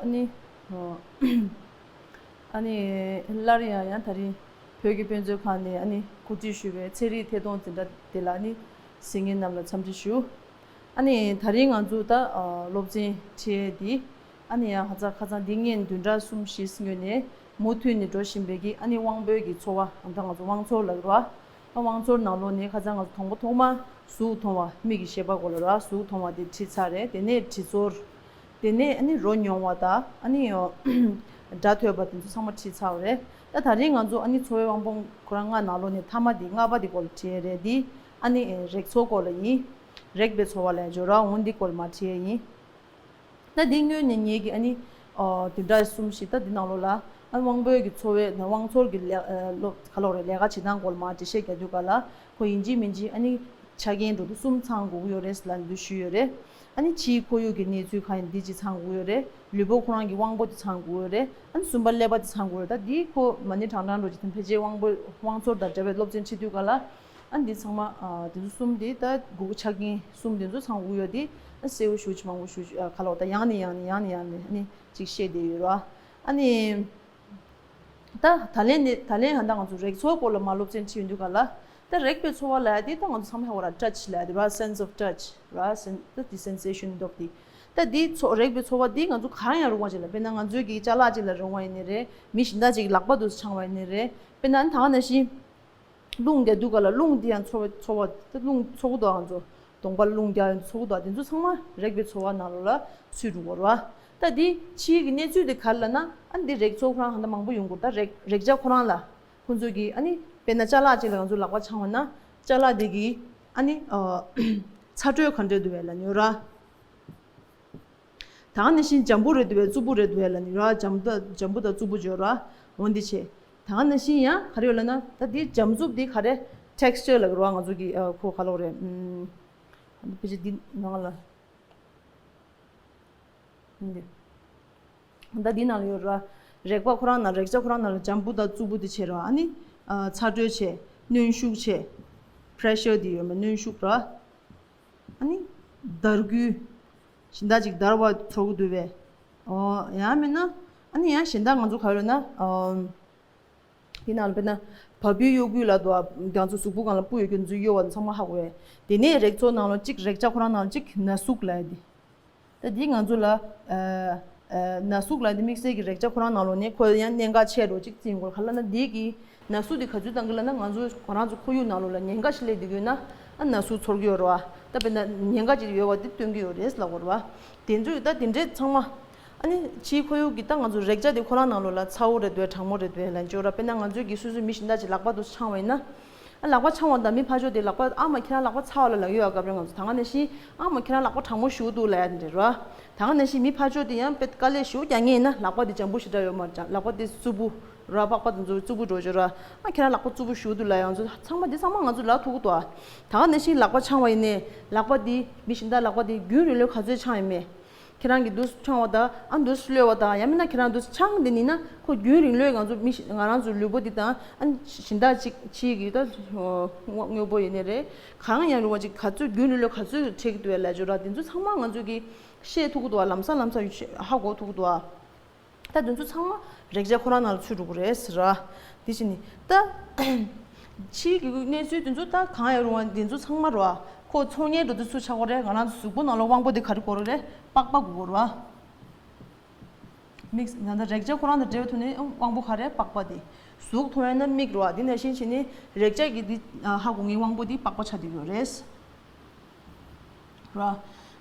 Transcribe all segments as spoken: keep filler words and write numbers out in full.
ཨ་ནི་ཨ་ནི་སླར་ཡང་ཡང་ད་རིང་བོད་ཀྱི་དཔེ་མཛོད་ཁང་ནས་ཨ་ནི་གོ་སྒྲིག་ཞུས་པའི་ཚན་རིག་ཐད་གཏོང་འཛིན་གྲྭ་དེ་ལ་ཨ་ནི་གཟིགས་མཁན་རྣམས་ལ་འཚམས་འདྲི་ཞུ། ཨ་ནི་ད་རིང་ང་ཚོ་ད་སློབ་ཚན་ཁྲིད་ཡས་འདི་ཨ་ནི་ཡང་ཧ་ཅང་ཁ་སང་འདི་སྔོན་བདུན་ཕྲག་གསུམ་བཞི་སྔོན་ནས་མུ་མཐུད་ནས་འགྲོ་བཞིན་པའི་གི་ཨ་ནི་དབང་པོའི་གི་ཚོར་བ། ད་ང་ཚོ་དབང་ཚོར་ལབ་ཀྱི་རེད་བ། དབང་ཚོར་ནང་ལོགས་ནས་ཁ་སང་ང་ཚོ་དང་པོ་ཐོག་མ་གཟུགས་མཐོང་བ། མིག་གི་ཤེས་པ་སྐོར་ལ་ར། གཟུགས་མཐོང་བ་དེ་ཁྲིད་ཚར་རེད། དེ་ནས་དྲི་ཚོར། དེ་ནས་ཨ་ནི་རོ་མྱོང་བ་དང་ཨ་ནི་སྒྲ་ཐོས་པ་དེ་ཚོ་ཚང་མ་ཁྲིད་ཚར་བ་རེད། ད་ད་རིང་ང་ཚོ་ཨ་ནི་ཚོར་བའི་དབང་པོ་ཁོ་རང་ལྔ་ནང་ལོགས་ནས་མཐའ་མ་དེ་ལྔ་པ་དེ་སྐོར་ལ་ཁྲིད་ཡས་རེད། དེ་ཨ་ནི་རེག་ཚོར་སྐོར་ལ་ཡིན། རེག་པའི་ཚོར་བ་ལ་འབྱོར་བ་འོང་འདི་སྐོར་ལ་མར་ཁྲིད་ཡས་ཡིན། ད་འདི་སྔོན་ནས་ངེད་ཀྱི་ཨ་ནི་ཨོ་བདུན་ཕྲག་གསུམ་བཞི་ད་འདི་ནང་ལོགས་ལ་ཨ་དབང་པོའི་གི་ཚོར་བའི་དབང་ཚོར་གྱི་ལས་ཨ་སློབ་ག་ལབ་རེད། ལས་ཀ་བྱེད་སྟངས་སྐོར་ལ་མར་འགྲེལ་བཤད་རྒྱག་དུས་ག་ལ་ཁོ་ཡིན་གཅིག་མིན་གཅིག་ཨ་ནི་ཆ་རྐྱེན་འགྲོ་དུས་གསུམ་ཚང་དགོས་ཀྱི་ཡོད་རེད་ལབ་འདི་ཞུས་ཡོད་རེད། ཨ་ནི་ཕྱིའི་ཁོར་ཡུག་གི་གནས་ཚུལ་གང་ཡིན་འདི་གཅིག་ཚང་དགོས་ཀྱི་ཡོད་རེད། ལུས་པོ་ཁོ་རང་གི་དབང་པོ་དེ་ཚང་དགོས་ཀྱི་ཡོད་རེད། ཨ་ནི་གསུམ་པ་ཀླད་པ་དེ་ཚང་དགོས་ཀྱི་ཡོད་རེད། ད་འདི་ཁོ་མ་ཎི་བགྲང་བགྲང་འགྲོ་གི་དེ་ཕལ་ཆེར་དབང་པོ་དབང་ཚོར་དང་འབྲེལ་བའི་སློབ་ཚན་ཁྲིད་དུས་ག་ལ། ཨ་འདི་ཚང་མ་ཨ་དེ་ཚོ་གསུམ་དེ་ད་དགོས་མཁོ་ཆ་རྐྱེན་གསུམ་དེ་ཚོ་ཚང་དགོས་ཡོད་དེ། ཨ་གསལ་བོ་ཞེ་པོ་ཅིག་མང་པོ་ཞེ་པོ་ཅིག་ཨ་ག་ལབ་ད་ཡང་ནས་ཡང་ནས་ཡང་ནས་ཡང་ནས་ཨ་ནི་ཅིག་བཤད་བསྡད་ཡོད་ར། ཨ་ནི་ད་ད་ལན་ནི་ད་ལན་ཧ་ད་ང་ཚོ་རེག་ཚོར་སྐོར་ལ་མར་སློབ་ཚན་ཁྲིད་ཡོང་དུས་ག་ལ། ད་རེག་པའི་ཚོར་བ་ལབ་ཡ་དེ་ད་ང་ཚོ་ཚང་མ་ཧ་གོ་ར། ཊཆ་ལབ་ཡ་དེ་ར། སེན་སི་ཨོཕ་ཊཆ་ར། སེན་ད་དེ་སེན་སེ་ཤན་འདོག་དེ། ད་དེ་ཚོ་རེག་པའི་ཚོར་བ་དེ་ང་ཚོ་ག་རང་ཡང་རུང་བ་ཅིག་ལ། དཔེར་ན་ང་ཚོའི་གི་ཅ་ལག་ཅིག་ལ་རུང་བ་ཡིན་ནི་རེད། མི་གཞན་དག་ཅིག་གི་ལག་པ་དུ་འཆང་བ་ཡིན་ནི་རེད། དཔེར་ན་ད་ག་ནང་བཞིན། རླུང་རྒྱག་དུས་ག་ལ་རླུང་འདི་ཡང་ཚོར་བ་ཚོར་བ་ད་རླུང་ཚོར་གི་འདུག་ང་ཚོ་གདོང་པ་རླུང་རྒྱག་ཡང་ཚོར་གི་འདུག་དེ་ཚོ་ཚང་མ་རེག་པའི་ཚོར་བ་ནང་ལོགས་ལ་ཚུད་འགྲོ་གི་རེད་བ། ད་འདི་ཕྱིའི་གི་གནས་ཚུལ་དེ་ག་རེ་ལབ་ན། ཨ་འདི་རེག་ཚོར་ཁོ་རང་ཧ་ད་མང་པོ་ཡོང་གི་རེད། ད་རེག་རེག་བྱ་ཁོ་རང་ལ་ཁོ་ཚོ་གི་ཨ་ནི་དཔེར་ན་ཅ་ལག་ཅིག་ལ་ང་ཚོ་ལག་པ་འཆང་བ་ན་ཅ་ལག་དེ་གི་ཨ་ནི་ཚ་དྲོད་ག་འདྲས་འདུག་བས་ལབ་ནི་ཡོད་ར། ད་ག་ནང་བཞིན་འཇམ་པོ་རེད་འདུག་བས་རྩུབ་པོ་རེད་འདུག་བས་ལབ་ནི་ར། འཇམ་ད་འཇམ་པོ་དང་རྩུབ་པོ་བརྗོད་ར། འོ་འདི་བྱས། ད་ག་ནང་བཞིན་ཡང་ག་རེ་ཡོད་ལབ་ན། ད་འདི་འཇམ་རྩུབ་འདི་ག་རེ་ཊེག་སི་ཅར་ལབ་ཀྱི་རེད་བ། ང་ཚོ་གི་ཨ་ཁོ་ག་ལབ་རེད། ཨམ་ཕལ་ཆེར་འདི་ནང་ལ་འདི་ད་འདི་ནང་ལ་ཡོད་ར། རེག་པ་ཁོ་རང་ནང་རེག་བྱ་ཁོ་རང་ནང་ལ་འཇམ་པོ་དང་རྩུབ་པོ་འདི་བྱས་ར། ཨ་ནི་ཨ་ཚ་དྲོད་བྱས། གནོན་ཤུགས་བྱས། པི་རེ་ཤར་འདི་ཡོད་མེད། གནོན་ཤུགས་ར། ཨ་ནི་འདར་འགུལ། གཞན་དག་ཅིག་འདར་བ་ཚོར་གི་འདུག་བས། ཨོ་ཡང་མིན་ན་ཨ་ནི་ཡང་གཞན་དག་ང་ཚོ་ག་རེ་ལབ་ན། ཨམ་འདི་ནང་ལ་དཔེར་ན་བ་སྤུའི་གཡོ་འགུལ་ལབ་འདུག་བ། ང་ཚོ་གཟུགས་པོ་སྒང་ལ་སྤུ་ཡོད་རྒྱུ་ཚོ་གཡོ་བ་ཚང་མ་ཧ་གོ་བས། དེ་ནས་རེག་ཚོར་ནང་ལོགས་གཅིག་རེག་བྱ་ཁོ་རང་ནང་ལོགས་གཅིག་ན་ཟུག་ལབ་ཡ་དེ། ད་འདི་ང་ཚོ་ལ་ཨ་ཨ་ན་ཟུག་ལབ་ཡ་དེ་དམིགས་བསལ་གྱི་རེག་བྱ་ཁོ་རང་ནང་ལོགས་ནས་ཁོ་ཡང་གནད་འགག་ཆེ་འགྲོ་གཅིག་བརྩི་ཡོང་གི་རེད། ག་རེ་ལབ་ན་འདི་གི་ན་ཟུག་དེ་ག་ཚོད་བཏང་གི་ལབ་ན། ང་ཚོ་ཁོ་རང་ཚོ་ཁོར་ཡུག་ནང་ལོགས་ལ་ཉེན་ཁ་ཞིག་སླེབས་བསྡད་ཀྱི་ཡོད་ན་ཨ་ན་ཟུག་ཚོར་གྱི་ཡོད་རེད་བ། ད་དཔེར་ན་ཉེན་ཁ་ཅིག་ཡོད་པ་དེ་སྟོན་གྱི་ཡོད་རེད་ལབ་དགོས་རེད་བ། དེ་ཚོས་ད་དེ་འདྲས་ཚང་མ་ཨ་ནི་ཕྱིའི་ཁོར་ཡུག་གི་ད་ང་ཚོ་རེག་བྱ་དེ་ཁོ་རང་ནང་ལོགས་ལ་ཚ་བོ་རེད་འདུག་གྲང་མོ་རེད་འདུག་ལབ་ཀྱི་ཡོད་ར། དཔེར་ན་ང་ཚོའི་གི་སོ་སོའི་མི་གཞན་དག་ཅིག་ལག་པ་དུ་འཆང་བ་ཡིན་ན། ཨ་ལག་པ་འཆང་བ་དང་མི་ཕར་ཕྱོགས་དེ་ལག་པ་ཨ་མ་ཁྱེད་རང་ལག་པ་ཚ་བ་ལ་ལབ་ཡོད་ཨ། སྐབས་རེ་ང་ཚོ་ད་ག་ནང་བཞིན་ཨ་མ་ཁྱེད་རང་ལག་པ་གྲང་མོ་ཞེ་པོ་འདུག་ལབ་ཡ་དེ་འདྲ་རེད་བ། ད་ག་ནང་བཞིན་མི་ཕར་ཕྱོགས་དེ་ཡང་དཔེ་དཀའ་ལས་ཞེ་པོ་རྒྱག་མཁན་ཡིན་ན་ལག་པ་དེ་འཇམ་པོ་ཞེ་དྲག་ཡོད་མ་རེད། ལག་པ་དེ་རྩུབ་པོ་ར། པགས་པ་དེ་ཚོ་རྩུབ་པོ་འགྲོ་ཆོག་ར། ཨ་ཁྱེད་རང་ལག་པ་རྩུབ་པོ་ཞེ་པོ་འདུག་ལབ་ཡ་ང་ཚོ་ཚང་མ་དེ་ཚང་མ་ང་ཚོ་ལབ་ཐུབ་ཀྱི་འདུག་ཨ། ད་ག་ནང་བཞིན་ལག་པ་འཆང་བ་ཡིན་ནའི་ལག་པ་དེ་མི་གཞན་དག་ལག་པ་དེ་རྒྱུན་རིང་ལོས་ག་ཚོད་འཆང་ཡོད་མེད། ཁྱེད་རང་གིས་འདུག་སེ་འཆང་བ་དང་ཨ་འདུག་སེ་གློད་པ་དང་ཡང་མིན་ན་ཁྱེད་རང་འདུག་སེ་འཆང་བསྡད་ཡིན་ན་ཁོ་རྒྱུན་རིང་ལོས་ང་ཚོ་མི་ཞིག་ང་རང་ཚོའི་ལུས་པོ་འདི་དང་ཨ་གཞན་དག་ཅིག་ཕྱིའི་གི་ད་དངོས་པོ་ཡིན་ནའི་རེད། གང་ཡང་རུང་བ་ཅིག་ག་ཚོད་རྒྱུན་རིང་ལོས་ག་ཚོད་འཕྲད་ཀྱི་འདུག་བས་ལབ་ཅོ་ར། དེ་ཚོ་ཚང་མ་ང་ཚོས་གི་ཤེས་ཐུབ་ཀྱི་འདུག་བ། ལམ་སང་ལམ་སང་ཧ་གོ་ཐུབ་ཀྱི་འདུག་བ། ད་དེ་ཚོ་ཚང་མ་རེག་བྱ་ཁོ་རང་ནང་ལ་ཚུད་འགྲོ་གི་རེད་ཟེར་ར། དེ་བཞིན་ནི་ད་ཕྱིའི་གི་གནས་ཚུལ་དེ་ཚོ་ད་གང་ཡང་རུང་བ་དེ་ཚོ་ཚང་མ་རོ། ཁོ་ཚོར་མཁན་འདྲ་བོ་དེ་སུ་ཆགས་ཀྱི་རེད། ང་རང་ཚོ་གཟུགས་པོ་ནང་ལ་དབང་པོ་དེ་ག་རེ་དགོས་རེད། པགས་པ་དགོས་རེད་བ། མིག་ད་ལྟ་རེག་བྱ་ཁོ་རང་དང་འབྲེལ་བའི་ཐོག་ནས་དབང་པོ་ག་རེ། པགས་པ་དེ། གཟུགས་མཐོང་ཡ་ན་མིག་རེད་བ། དེ་ནང་བཞིན་བྱས་ནས་རེག་བྱ་གི་དེ་ཧ་གོ་མཁན་དབང་པོ་དེ་པགས་པ་ཆགས་བསྡད་ཡོད་རེད། ར།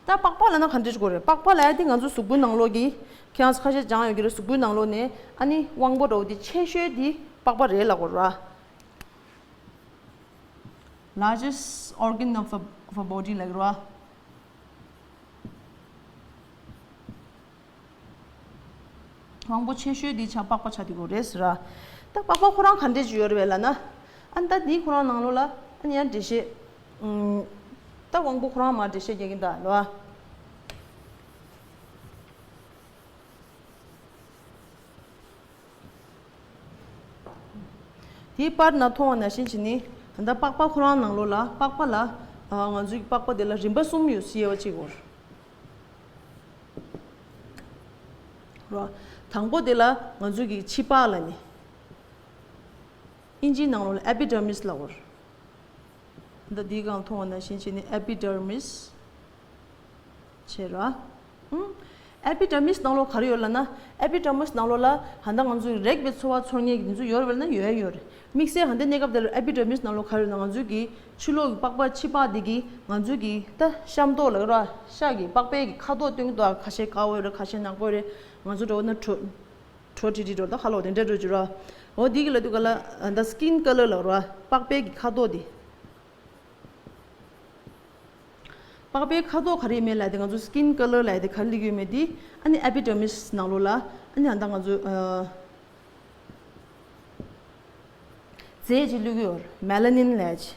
ད་པགས་པ་ལབ་ན་ག་འདྲ་ཞིག་གོ་རེད། པགས་པ་ལབ་ཡ་དེ་ང་ཚོ་གཟུགས་པོའི་ནང་ལོགས་ཀྱི་ཁྱེད་རང་ཚོ་ཁ་ཤས་སྦྱངས་ཡོད་ཀྱི་རེད། གཟུགས་པོའི་ནང་ལོགས་ནས་ཨ་ནི་དབང་པོ་འདྲ་བོ་དེ་ཆེ་ཤོས་དེ་པགས་པ་རེད་ལབ་དགོས་ར། Largest organ of a, of a body ལབ་ཀྱི་རེད་བ། དབང་པོ་ཆེ་ཤོས་འདི་ཆ་པགས་པ་ཆགས་བསྡད་ཀྱི་རེད་ཟེར་ར། ད་པགས་པ་ཁོ་རང་ག་འདྲས་ཅིག་ཡོད་རེད་པས་ལབ་ན། ཨ་ནི་ད་འདི་ཁོ་རང་ནང་ལོགས་ལ་ཨ་ནི་ཡང་འགྲེལ་བཤད། ཨུམ། ད་དབང་པོ་ཁོ་རང་མར་འགྲེལ་བཤད་རྒྱག་གིན་གདའ་ལོ། དེའི་པར་ནང་མཐོང་བ་ནང་བཞིན་བྱས་ནས་ད་ལྟ་པགས་པ་ཁོ་རང་ནང་ལོགས་ལ་པགས་པ་ལ། ཨ། ང་ཚོའི་པགས་པ་དེ་ལ་རིམ་པ་གསུམ་ཡོད་ཟེར་བ་ཅིག་ཡོད། དང་པོ་དེ་ལ་ང་ཚོ་གི་ཕྱི་པགས་ལབ་ནི། ཨིན་ཇིའི་ནང་ལོགས་ལ་epidermis་ལབ་ཀྱི་ཡོད་རེད། ད་འདིའི་སྒང་མཐོང་བ་ནང་བཞིན་བྱས་ནས་epidermis་བྱས་ར། ཨུམ། epidermis་ནང་ལོགས་ག་རེ་ཡོད་ལབ་ན། epidermis་ནང་ལོགས་ལ་ཧ་ད་ང་ཚོའི་རེག་པའི་ཚོར་བ་ཚོར་མཁན་གྱི་དེ་ཚོ་ཡོད་རེད་ལབ་ན་ཡོད་ཡོད་རེད། དམིགས་བསལ་ཧ་ད་གནས་སྐབས་དེ་ལ་epidermis་ནང་ལོགས་ག་རེ་ཡོད་ན་ང་ཚོའི་གི་ཕྱི་ལོགས་ཀྱི་པགས་པ་ཕྱི་པགས་དེ་གི་ང་ཚོའི་གི་ད་ཤམ་ཐོག་ལབ་ཀྱི་ར། ཤ་གི་པགས་པའི་གི་ཁ་དོག་སྟོན་གྱི་འདུག་ཁ་ཤས་དཀར་པོ་ཡོད་རེད། ཁ་ཤས་ནག་པོ་ཡོད་རེད། ང་ཚོ་འགྲོ་ན་དྲོ་དྲོ་ཁྲིག་ཁྲིག་འགྲོ་ད་ཁ་ལོག་དེ་འདྲ་འགྲོ་རྒྱུ་ར། འོ་དེ་གི་ལབ་དུས་ག་ལ་ད་skin colour་ལབ་ཀྱི་ར། པགས་པའི་གི་ཁ་དོག་དེ། པགས་པའི་ཁ་དོག་ག་རེ་ཡིན་མིན་ལབ་དེ་ང་ཚོ་skin colour་ལབ་དེ་ག་རེ་སླེབས་ཡོད་མེད་དེ། ཨ་ནི་epidermis་ནང་ལོགས་ལ་ཨ་ནི་ད་ལྟ་ང་ཚོ་ཨ་རྫས་ཅིག་སླེབས་ཀྱི་ཡོད་རེད། melanin་ལབ་ཅིག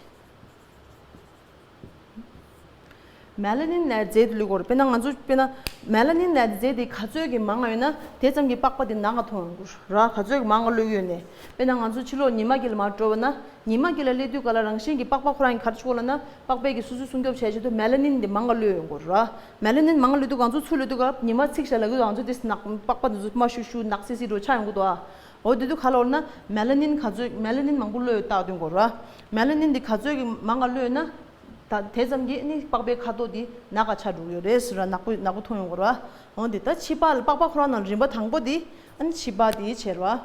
melanin་ལབ་རྫས་དེ་སླེབས་ཀྱི་ཡོད་རེད། དཔེར་ན་ང་ཚོ་དཔེར་ན་melanin་ལབ་རྫས་དེ་ག་ཚོད་ཀྱི་མང་ང་ཡོད་ན་དེ་ཙམ་གྱི་པགས་པ་དེ་ནག་ག་མཐོང་ཡོང་གི་རེད། ག་ཚོད་ཀྱི་མང་ང་སླེབས་ཀྱི་ཡོད་ནས། དཔེར་ན་ང་ཚོ་ཕྱི་ལོགས་ཉི་མ་དཀྱིལ་ལ་མར་འགྲོ་བ་ན། ཉི་མ་དཀྱིལ་ལ་སླེབས་དུས་ག་ལ་རང་བཞིན་གྱིས་པགས་པ་ཁོ་རང་གིས་ག་རེ་བྱེད་ཀྱི་ཡོད་ལབ་ན། པགས་པའི་གི་སོ་སོའི་སྲུང་སྐྱོབ་བྱེད་ཆེད་དུ་melanin་དེ་མང་ང་སླེབས་ཡོང་གི་རེད། melanin་མང་ང་སླེབས་དུས་ང་ཚོ་ཚུར་སླེབས་དུས་སྐབས་ཉི་མ་ཚིག་ཤ་ལ་གི་ང་ཚོ་དེ་ནག་པགས་པ་འདི་ཚོ་དམར་ཤུག་ཤུག་ནག་སིལ་སིལ་འགྲོ་ཆགས་ཡོང་གི་འདུག་ཨ། འོ་དེ་དུས་ག་ལ་ལབ་ན་melanin་ག་ཚོད་melanin་མང་པོ་སླེབས་ཡོད་རྟགས་སྟོན་གྱི་ཡོད་རེད། melanin་དེ་ག་ཚོད་ཀྱི་མང་ང་སླེབས་ཡོད་ན། ད་དེ་ཙམ་གྱིས་ནི་པགས་པའི་ཁ་དོག་དེ་ནག་ག་ཆགས་འགྲོ་གི་ཡོད་རེད་ཟེར་ར། ནག་པོ་ནག་པོ་མཐོང་ཡོང་གི་རེད། འོ་དེ་ད་ཕྱི་པགས་ལ་པགས་པ་ཁོ་རང་ནང་རིམ་པ་དང་པོ་དེ་ཨ་ནི་ཕྱི་པགས་དེ་བྱས་རེད་བ།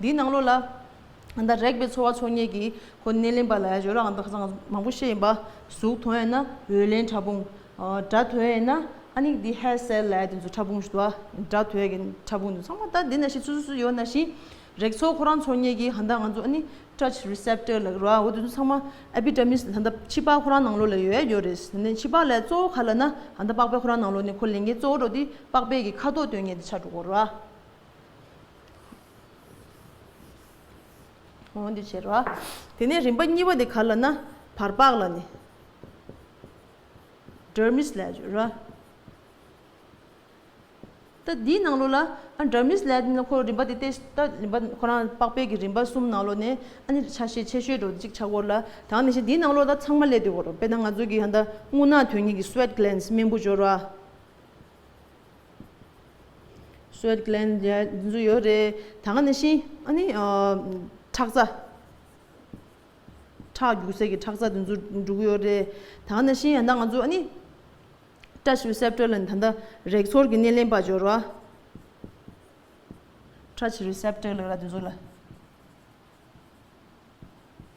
འདིའི་ནང་ལོགས་ལ་ད་རེག་པའི་ཚོར་བ་ཚོར་མཁན་གྱི་ཁོ་སྣེ་ལེན་པ་ལབ་ཡ་ཡོད་ར། ང་ཚོ་ཁ་སང་མང་པོ་བཤད་ཡིན་པ། གཟུགས་མཐོང་ཡ་ན་འོད་ལེན་ཕྲ་ཕུང་། སྒྲ་ཐོས་ཡ་ན་ཨ་ནི་འདི་hair cell་ལབ་ཡ་དེ་ཚོ་ཕྲ་ཕུང་ཞིག་འདུག་ཨ། སྒྲ་ཐོས་ཡ་གི་ཕྲ་ཕུང་དེ་ཚང་མ་ད་འདི་ནང་བཞིན་སུ་སུ་སུ་ཡོད་ནང་བཞིན་རེག་ཚོར་ཁོ་རང་ཚོར་མཁན་གྱི་ཧ་ད་ང་ཚོ་ཨ་ནི་touch receptor་ལབ་ཀྱི་རེད་བ། འོ་དེ་ཚོ་ཚང་མ་epidermis་ད་ལྟ་ཕྱི་པགས་ཁོ་རང་ནང་ལོགས་ལ་ཡོད་ཡ་ཡོད་རེད། ད་ནི་ཕྱི་པགས་ལ་གཙོ་བོ་ག་ལབ་ན་ད་ལྟ་པགས་པའི་ཁོ་རང་ནང་ལོགས་ནས་ཁོ་ལས་འགན་གཙོ་བོ་འགྲོ་དེ་པགས་པའི་གི་ཁ་དོག་སྟོན་མཁན་དེ་ཆགས་འགྲོ་གི་རེད་བ། འོ་འདི་བྱས་རེད་བ། དེ་ནས་རིམ་པ་གཉིས་པ་དེ་ག་ལབ་ན་བར་པགས་ལབ་ནི། dermis་ལབ་ཡ་ཡོད་རེད་བ། ད་འདིའི་ནང་ལོགས་ལ་ཨ་dermis་ལབ་ཡ་དེ་ནི་ཁོ་རིམ་པ་དེ་ཏེ་ད་རིམ་པ་ཁོ་རང་པགས་པའི་གི་རིམ་པ་གསུམ་ནང་ལོགས་ནས་ཨ་ནི་ཆ་ཤས་ཆེ་ཤོས་འགྲོ་གཅིག་ཆགས་ཀྱི་ཡོད་རེད་ལ། ད་ནི་བཞིན་འདིའི་ནང་ལོགས་ད་ཚང་མ་སླེབས་བསྡད་ཀྱི་ཡོད་རེད། དཔེར་ན་ང་ཚོ་གི་ཧ་ད་རྔུལ་ནག་ཐོན་མཁན་གྱི་sweat glands་རྨེན་བུ་སྦྱོར་བ། sweat gland་ཡ་འདི་ཚོ་ཡོད་རེད། ད་ག་ནང་བཞིན་ཨ་ནི་ཨ་ཁྲག་རྩ། ཁྲག་རྒྱུག་སའི་གི་ཁྲག་རྩ་འདི་ཚོ་འགྲོ་གི་ཡོད་རེད། ད་ག་ནང་བཞིན་ཡང་ད་ང་ཚོ་ཨ་ནི་touch receptor་ལ་ནི་ད་ལྟ་རེག་ཚོར་གྱི་སྣེ་ལེན་པ་སྦྱོར་བ། touch receptor་ལ་ར་འདི་ཚོ་ལ།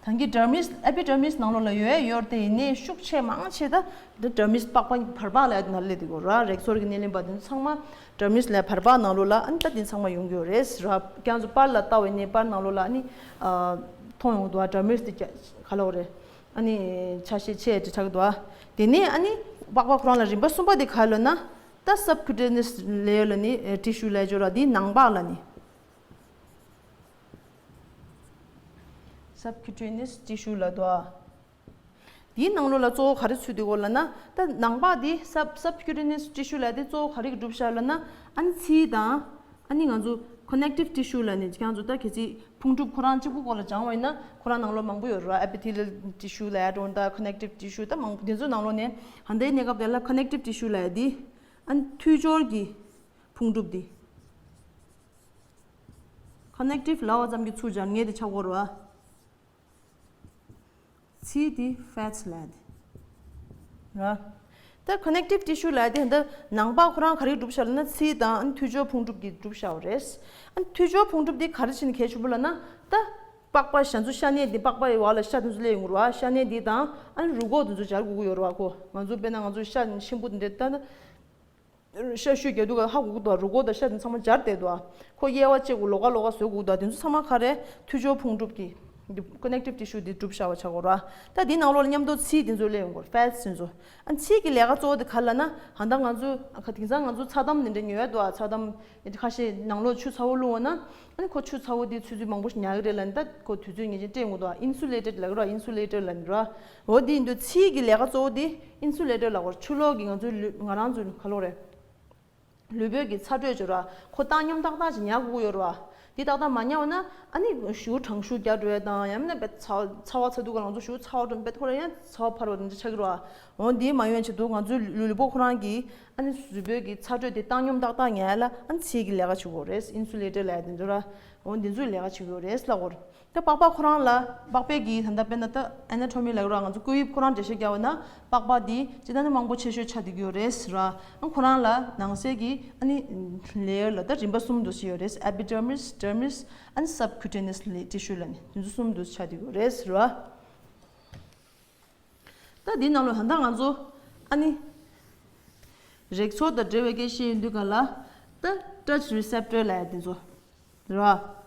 ད་གིན་dermis epidermis་ནང་ལོགས་ལ་ཡོད་ཡོད་དེ་ཡིན་ནའི་ཤུགས་ཆེ་མང་ཆེ་ད་འདི་dermis་པགས་པ་བར་པགས་ལ་ཡ་ནང་སླེབས་བསྡད་ཀྱི་ཡོད་ར། རེག་ཚོར་གྱི་སྣེ་ལེན་པ་དེ་ཚོ་ཚང་མ་dermis་ལ་བར་པགས་ནང་ལོགས་ལ་ཨ་ནི་ད་དེ་ཚང་མ་ཡོང་གི་ཡོད་རེད་ར། ཁྱེད་ཚོ་པར་ལ་ལྟ་བའི་ནས་པར་ནང་ལོགས་ལ་ཨ་ནི་ཨ་མཐོང་ཡོང་གི་འདུག་ཨ། dermis་དེ་ག་ལ་འོ་རེད། ཨ་ནི་ཆ་ཤས་ཆེ་དྲི་ཆགས་ཀྱི་འདུག་ཨ། དེ་ནས་ཨ་ནི་པགས་པ་ཁོ་རང་ལ་རིམ་པ་གསུམ་པ་དེ་ག་ལ་ན་ད་subcutaneous layer་ལ་ནི་tissue་ལ་སྦྱོར་ར། དེ་ནང་པགས་ལ་ནི། subcutaneous tissue་ལབ་འདུག་ཨ། དེའི་ནང་ལོགས་ལ་གཙོ་བོ་ག་རེ་ཚུད་འདུག་གོ་ལབ་ན། ད་ནང་པགས་དེ་sub subcutaneous tissue་ལབ་དེ་གཙོ་བོ་ག་རེ་གིས་གྲུབ་ཤག་ལབ་ན། ཨ་ནི་ཚིལ་དང་ཨ་ནི་ང་ཚོ་connective tissue་ལབ་ནས་ཁྱེད་ཚོ་ད་གལ་སྲིད་ཕུང་གྲུབ་ཁོ་རང་གཅིག་པུ་སྐོར་ལ་སྦྱང་བ་ཡིན་ན་ཁོ་རང་ནང་ལོགས་མང་པོ་ཡོད་རེད། epithelial tissue་ལབ་ཡ་འགྲོ་ད་connective tissue་ད་མང་པོ་དེ་ཚོའི་ནང་ལོགས་ནས་ཧ་ད་གནས་སྐབས་དེ་ལ་connective tissue་ལབ་ཡ་དེ་ཨ་ནི་མཐུད་སྦྱོར་གྱི་ཕུང་གྲུབ་དེ། connective་ལབ་པ་ཙམ་གྱིས་ཚུར་སྦྱར་ངེས་དེ་ཆགས་ཀྱི་ཡོད་རེད་བ། ཚིལ་དེ་fats་ལབ་དེ་ར། ད་connective tissue་ལབ་དེ་འདི་ནང་པགས་ཁོ་རང་ག་རེ་གྲུབ་ཤག་ལབ་ན་ཚིལ་དང་མཐུད་སྦྱོར་ཕུང་གྲུབ་ཀྱིས་གྲུབ་ཤག་རེད། ཨ་མཐུད་སྦྱོར་ཕུང་གྲུབ་དེ་ག་རེ་བྱས་ནས་གལ་ཆེན་པོ་ལབ་ན། ད་པགས་པ་ཞ་ཚོ་ཤ་གནད་དེ་པགས་པ་ཡི་བར་ལ་ཤ་དེ་ཚོ་སླེབས་ཡོང་གི་རེད་བ། ཤ་གནད་དེ་དང་ཨ་ནི་རུས་ཁོག་དེ་ཚོ་སྦྱར་དགོས་ཀྱི་ཡོད་རེད་བ། ཁོ་ང་ཚོ་དཔེར་ན་ང་ཚོ་ཤ་ཆེན་པོ་དེ་འདྲ་ད་ན། ཤ་ཤུ་རྒྱག་དུས་ཀ་ཧ་གོ་གི་འདུག་རུས་ཁོག་དང་ཤ་དེ་ཚང་མ་སྦྱར་བསྡད་འདུག་ཁོ་དབྱེ་བ་ཕྱེ་དགོས། ལོགས་ཀ་ལོགས་ཀ་བཟོ་དགོས་འདུག་དེ་ཚོ་ཚང་མ་ག་རེ་མཐུད་སྦྱོར་ཕུང་གྲུབ་ཀྱི་connective tissue་དེ་གྲུབ་བཞག་པ་ཆགས་ཀྱི་ཡོད་རེད། ད་དེའི་ནང་ལོགས་ལ་མཉམ་དུ་ཚིལ་དེ་ཚོ་སླེབས་ཡོང་གི་རེད། fats་དེ་ཚོ། ཨ་ཚིལ་གྱི་ལས་ཀ་གཙོ་བོ་དེ་ག་རེ་ལབ་ན། ཧ་ད་ང་ཚོ་ཁ་དེང་སང་ང་ཚོ་ཚྭ་དམ་དེ་འདྲ་ཉོ་ཡ་འདུག་ཚྭ་དམ་ཁ་ཤས་ནང་ལོགས་ཆུ་ཚ་བོ་བླུགས་པ་ན། ཨ་ནི་ཁོ་ཆུ་ཚ་བོ་དེ་ཚོད་ཚོད་མང་པོ་ཞིག་ཉར་གི་རེད་ལབ་ནི། ད་ཁོ་དུས་ཚོད་ངེས་ཅན་སྤྲད་དགོས་འདུག insulated་ལབ་ཀྱི་རེད། insulator་ལབ་ནི་རེད། འོ་དེ་ཡིན་དུས་ཚིལ་གྱི་ལས་ཀ་གཙོ་བོ་དེ་insulator་ལབ་ཀྱི་རེད། ཆུ་ལོག་གི་ང་ཚོའི་ལུས་ང་རང་ཚོའི་ག་ལབ་དགོས་རེད། ལུས་པོའི་གི་ཚ་དྲོད་ཅིག་ར་ཁོ་བཏང་སྙོམས་ཏག་ཏག་ཅིག་ཉར་དགོས་ཀྱི་ཡོད་རེད་བ། དེ་ཏག་ཏག་མ་ཉལ་བ་ན་ཨ་ནི་ཞུ་གྲང་ཤུ་རྒྱག་འགྲོ་ཡ་དང་ཡང་མིན་ན་བེད་ཚ་ཚ་བ་ཚ་དུས་ག་ལ་ང་ཚོ་ཞུ་ཚ་བ་འགྲོ་བེད་ཁོ་ར་ཡང་ཚ་བ་འཕར་བ་དེ་འདྲ་ཆགས་ཀྱི་རེད་བ། འོ་འདི་མ་ཡོང་ཆེད་དུ་ང་ཚོའི་ལུས་ལུས་པོ་ཁོ་རང་གི་ཨ་ནི་གཟུགས་པོའི་གི་ཚ་དྲོད་དེ་བཏང་སྙོམས་ཏག་ཏག་ཉལ་ལ་ཨ་ནི་ཚིལ་གྱི་ལས་ཀ་བྱེད་དགོས་རེད། ཨིན་སུ་ལེ་ཊར་ལབ་ཡ་དེ་ཚོ་ར། འོ་འདི་ཚོའི་ལས་ཀ་བྱེད་དགོས་རེད་ལབ་དགོས་རེད། ད་པགས་པ་ཁོ་རང་ལ་པགས་པའི་གི་ད་ལྟ་དཔེར་ན་ད་ཨེ་ན་ཊོ་མི་ལབ་ར། ང་ཚོ་སྐུད་དབྱིབས་ཁོ་རང་འགྲེལ་བཤད་རྒྱག་པ་ན་པགས་པ་འདི་སྤྱིར་བཏང་ནི་མང་པོ་ཆེ་ཤོས་ཆགས་བསྡད་ཀྱི་ཡོད་རེད་ར། ཨ་ཁོ་རང་ལ་ནང་གསེས་ཀྱི་ཨ་ནི་ལེ་ཡར་ལ་ད་རིམ་པ་གསུམ་འདུག་སེ་ཡོད་རེད། ཨེ་པི་ཌར་མི་སི། ཌར་མི་སི། ཨ་ནི་སབ་ཁུ་ཊེ་ནི་ཡས་ཊི་ཤུ་ལབ་ནི་དེ་ཚོ་གསུམ་འདུག་སེ་ཆགས་བསྡད་ཀྱི་ཡོད་རེད་ར། ད་འདིའི་ནང་ལོགས་ད་ལྟ་ང་ཚོ་ཨ་ནི་རེག་ཚོར་དང་འབྲེལ་བའི་སྐད་ཆ་ཡིན་དུས་ག་ལ་ད་ཊཆ་རི་སེབ་ཊར་ལབ་ཡ་དེ་ཚོ་ར།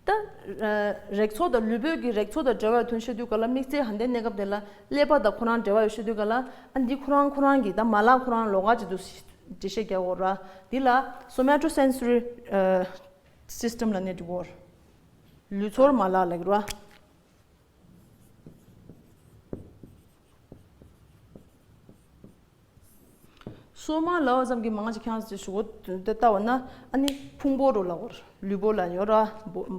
ད་རེག་ཚོར་དང་ལུས་པོའི་གི་རེག་ཚོར་དང་འབྲེལ་བ་ཡོད་དོན་བཤད་དུས་ག་ལ་དམིགས་བསལ་ཧ་འདའི་གནས་སྐབས་དེ་ལ་ཀླད་པ་དང་ཁོ་རང་འབྲེལ་བ་ཡོད་བཤད་དུས་ག་ལ་ཨ་འདི་ཁོ་རང་ཁོ་རང་གི་ད་མ་ལག་ཁོ་རང་ལོགས་ཀ་ཅིག་ཏུ་འགྲེལ་བཤད་རྒྱག་དགོས་ར། འདི་ལ་སོ་མ་ཊོ་སེན་སོ་རི་སིས་ཊམ་ལབ་ནས་འགྲིག་གོ། ལུས་ཚོར་མ་ལག་ལབ་ཀྱི་རེད་བ། སོ་མ་ལབ་པ་ཙམ་གྱིས་མང་ཆེ་ཁྱེད་རང་ཚོས་ཞུ་གོ་དེ་ལྟ་བ་ན་ཨ་ནི་ཕུང་པོ་རུ་ལབ་གོ། ལུས་པོ་ལབ་ཡོད་ར།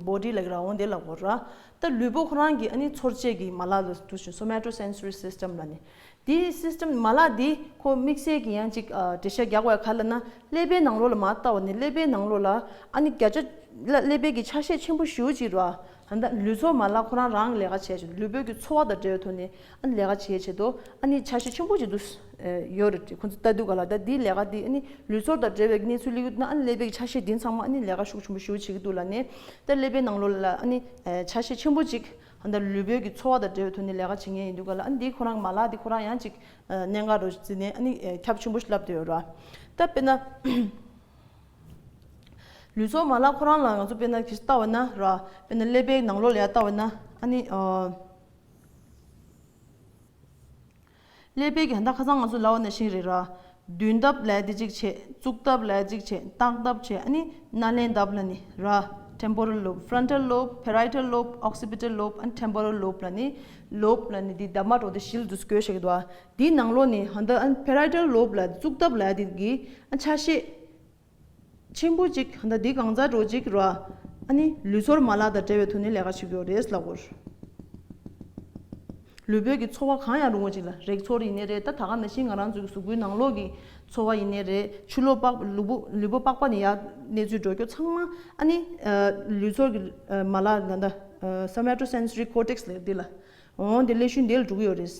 བོ་ཌི་ལབ་ཀྱི་ར། འོ་དེ་ལབ་གོ་ར། ད་ལུས་པོ་ཁོ་རང་གི་ཨ་ནི་ཚོར་བྱེད་ཀྱི་མ་ལག་ལ་འདུ་ཞིང་སོ་མ་ཊོ་སེན་སོ་རི་སིས་ཊམ་ལབ་ནི། དེའི་སིས་ཊམ་མ་ལག་འདི་ཁོ་དམིགས་བསལ་གྱི་ཡང་ཅིག་ཨ་འགྲེལ་བཤད་རྒྱག་དགོས་ཡ་ག་ལབ་ན་ཀླད་པའི་ནང་ལོགས་ལ་མར་བལྟ་བ་ནི་ཀླད་པའི་ནང་ལོགས་ལ་ཨ་ནི་བརྒྱ་ཆ་ཀླད་པའི་གི་ཆ་ཤས་ཆེན་པོ་ཞེ་པོ་ཅིག་ར། ད་ལྟ་ལུས་ཚོར་མ་ལག་ཁོ་རང་རང་ལས་ཀ་བྱེད་ཆེད་དུ་ལུས་པོའི་གི་ཚོར་བ་དང་འབྲེལ་བའི་ཐོག་ནས་ཨ་ནི་ལས་ཀ་བྱེད་ཆེད་དུ་ཨ་ནི་ཆ་ཤས་ཆེན་པོ་ཅིག་འདུག་ཡོད་རེད། ཁོ་ཚོ་ལྟ་དུས་ག་ལ་ད་འདིའི་ལས་ཀ་འདི་ཨ་ནི་ལུས་ཚོར་དང་འབྲེལ་བའི་གནས་ཚུལ་སླེབས་ཡོད་ན་ཨ་ནི་ཀླད་པའི་གི་ཆ་ཤས་འདི་ཚང་མ་ཨ་ནི་ལས་ཀ་ཤུགས་ཆེན་པོ་ཞེ་པོ་བྱེད་ཀྱི་འདུག་ལབ་ནས། ད་ཀླད་པའི་ནང་ལོགས་ལ་ཨ་ནི་ཆ་ཤས་ཆེན་པོ་ཅིག་ད་ལྟ་ལུས་པོའི་གི་ཚོར་བ་དང་འབྲེལ་བའི་ཐོག་ནས་ལས་ཀ་བྱེད་མཁན་ཡིན་དུས་ག་ལ་ཨ་ནི་འདི་ཁོ་རང་མ་ལག་འདི་ཁོ་རང་ཡང་ཅིག་གནད་འགག་རུ་བརྩིས་ནས་ཨ་ནི་ཁྱབ་ཆེན་པོ་ཞིག་ལབ་བསྡད་ཡོད་ར། ད་དཔེར་ན། ལུས་ཚོར་མ་ལག་ཁོ་རང་ལ་ང་ཚོ་དཔེར་ན་གི་ལྟ་བ་ན་ར། དཔེར་ན་ཀླད་པའི་ནང་ལོགས་ལ་ཡ་ལྟ་བ་ན་ཨ་ནི་ཨ། ཀླད་པའི་གི་ད་ཁ་སང་ང་ཚོ་ལབ་པ་ནང་བཞིན་རེད་ར། མདུན་ལྡབ་ལབ་དེ་གཅིག་བྱས། གཙུག་ལྡབ་ལབ་གཅིག་བྱས། ལྟག་ལྡབ་བྱས། ཨ་ནི་སྣ་ལེན་ལྡབ་ལབ་ནི་ར། ཊེམ་པོ་རལ་ལོབ། ཕ་རོན་ཊལ་ལོབ། པེ་རའི་ཊལ་ལོབ། ཨོག་སི་པི་ཊལ་ལོབ། ཨ་ནི་ཊེམ་པོ་རལ་ལོབ་ལབ་ནི། ལོབ་ལབ་ནི་འདི་འདབ་མ་འདྲ་བོ་དེ་བཞི་ལ་འདུག་སེ་བགོས་བཞག་གི་འདུག་ཨ། འདིའི་ནང་ལོགས་ནི་ཧ་ད་ཨ་ནི་པེ་རའི་ཊལ་ལོབ་ལབ་གཙུག་ལྡབ་ལབ་དེ་གི་ཨ་ཆ་ཤས་ཆེན་པོ་གཅིག་ད་འདི་གང་ཟག་འདྲ་བོ་གཅིག་ར། ཨ་ནི་ལུས་ཚོར་མ་ལག་དང་འབྲེལ་བའི་ཐོག་ནས་ལས་ཀ་བྱེད་ཀྱི་ཡོད་རེད་ལབ་དགོས། ལུས་པོའི་གི་ཚོར་བ་གང་ཡང་རུང་བ་ཅིག་ལ་རེག་ཚོར་ཡིན་ནའི་རེད། ད་ད་ག་ནང་བཞིན་ང་རང་ཚོའི་གི་གཟུགས་པོའི་ནང་ལོགས་ཀྱི་ཚོར་བ་ཡིན་ནའི་རེད། ཕྱི་ལོགས་པགས་ལུས་པོ་ལུས་པོ་པགས་པ་ནས་ཡར་གནས་ཚུལ་འགྲོ་རྒྱུ་ཚང་མ་ཨ་ནི་ལུས་ཚོར་གི་མ་ལག་ད་ལྟ་སོ་མ་ཊོ་སེན་སོ་རི་ཀོར་ཊེག་སི་ལབ་འདི་ལ། འོ་འདི་ཀླད་ཤུལ་འདི་ལ་འགྲོ་གི་ཡོད་རེད།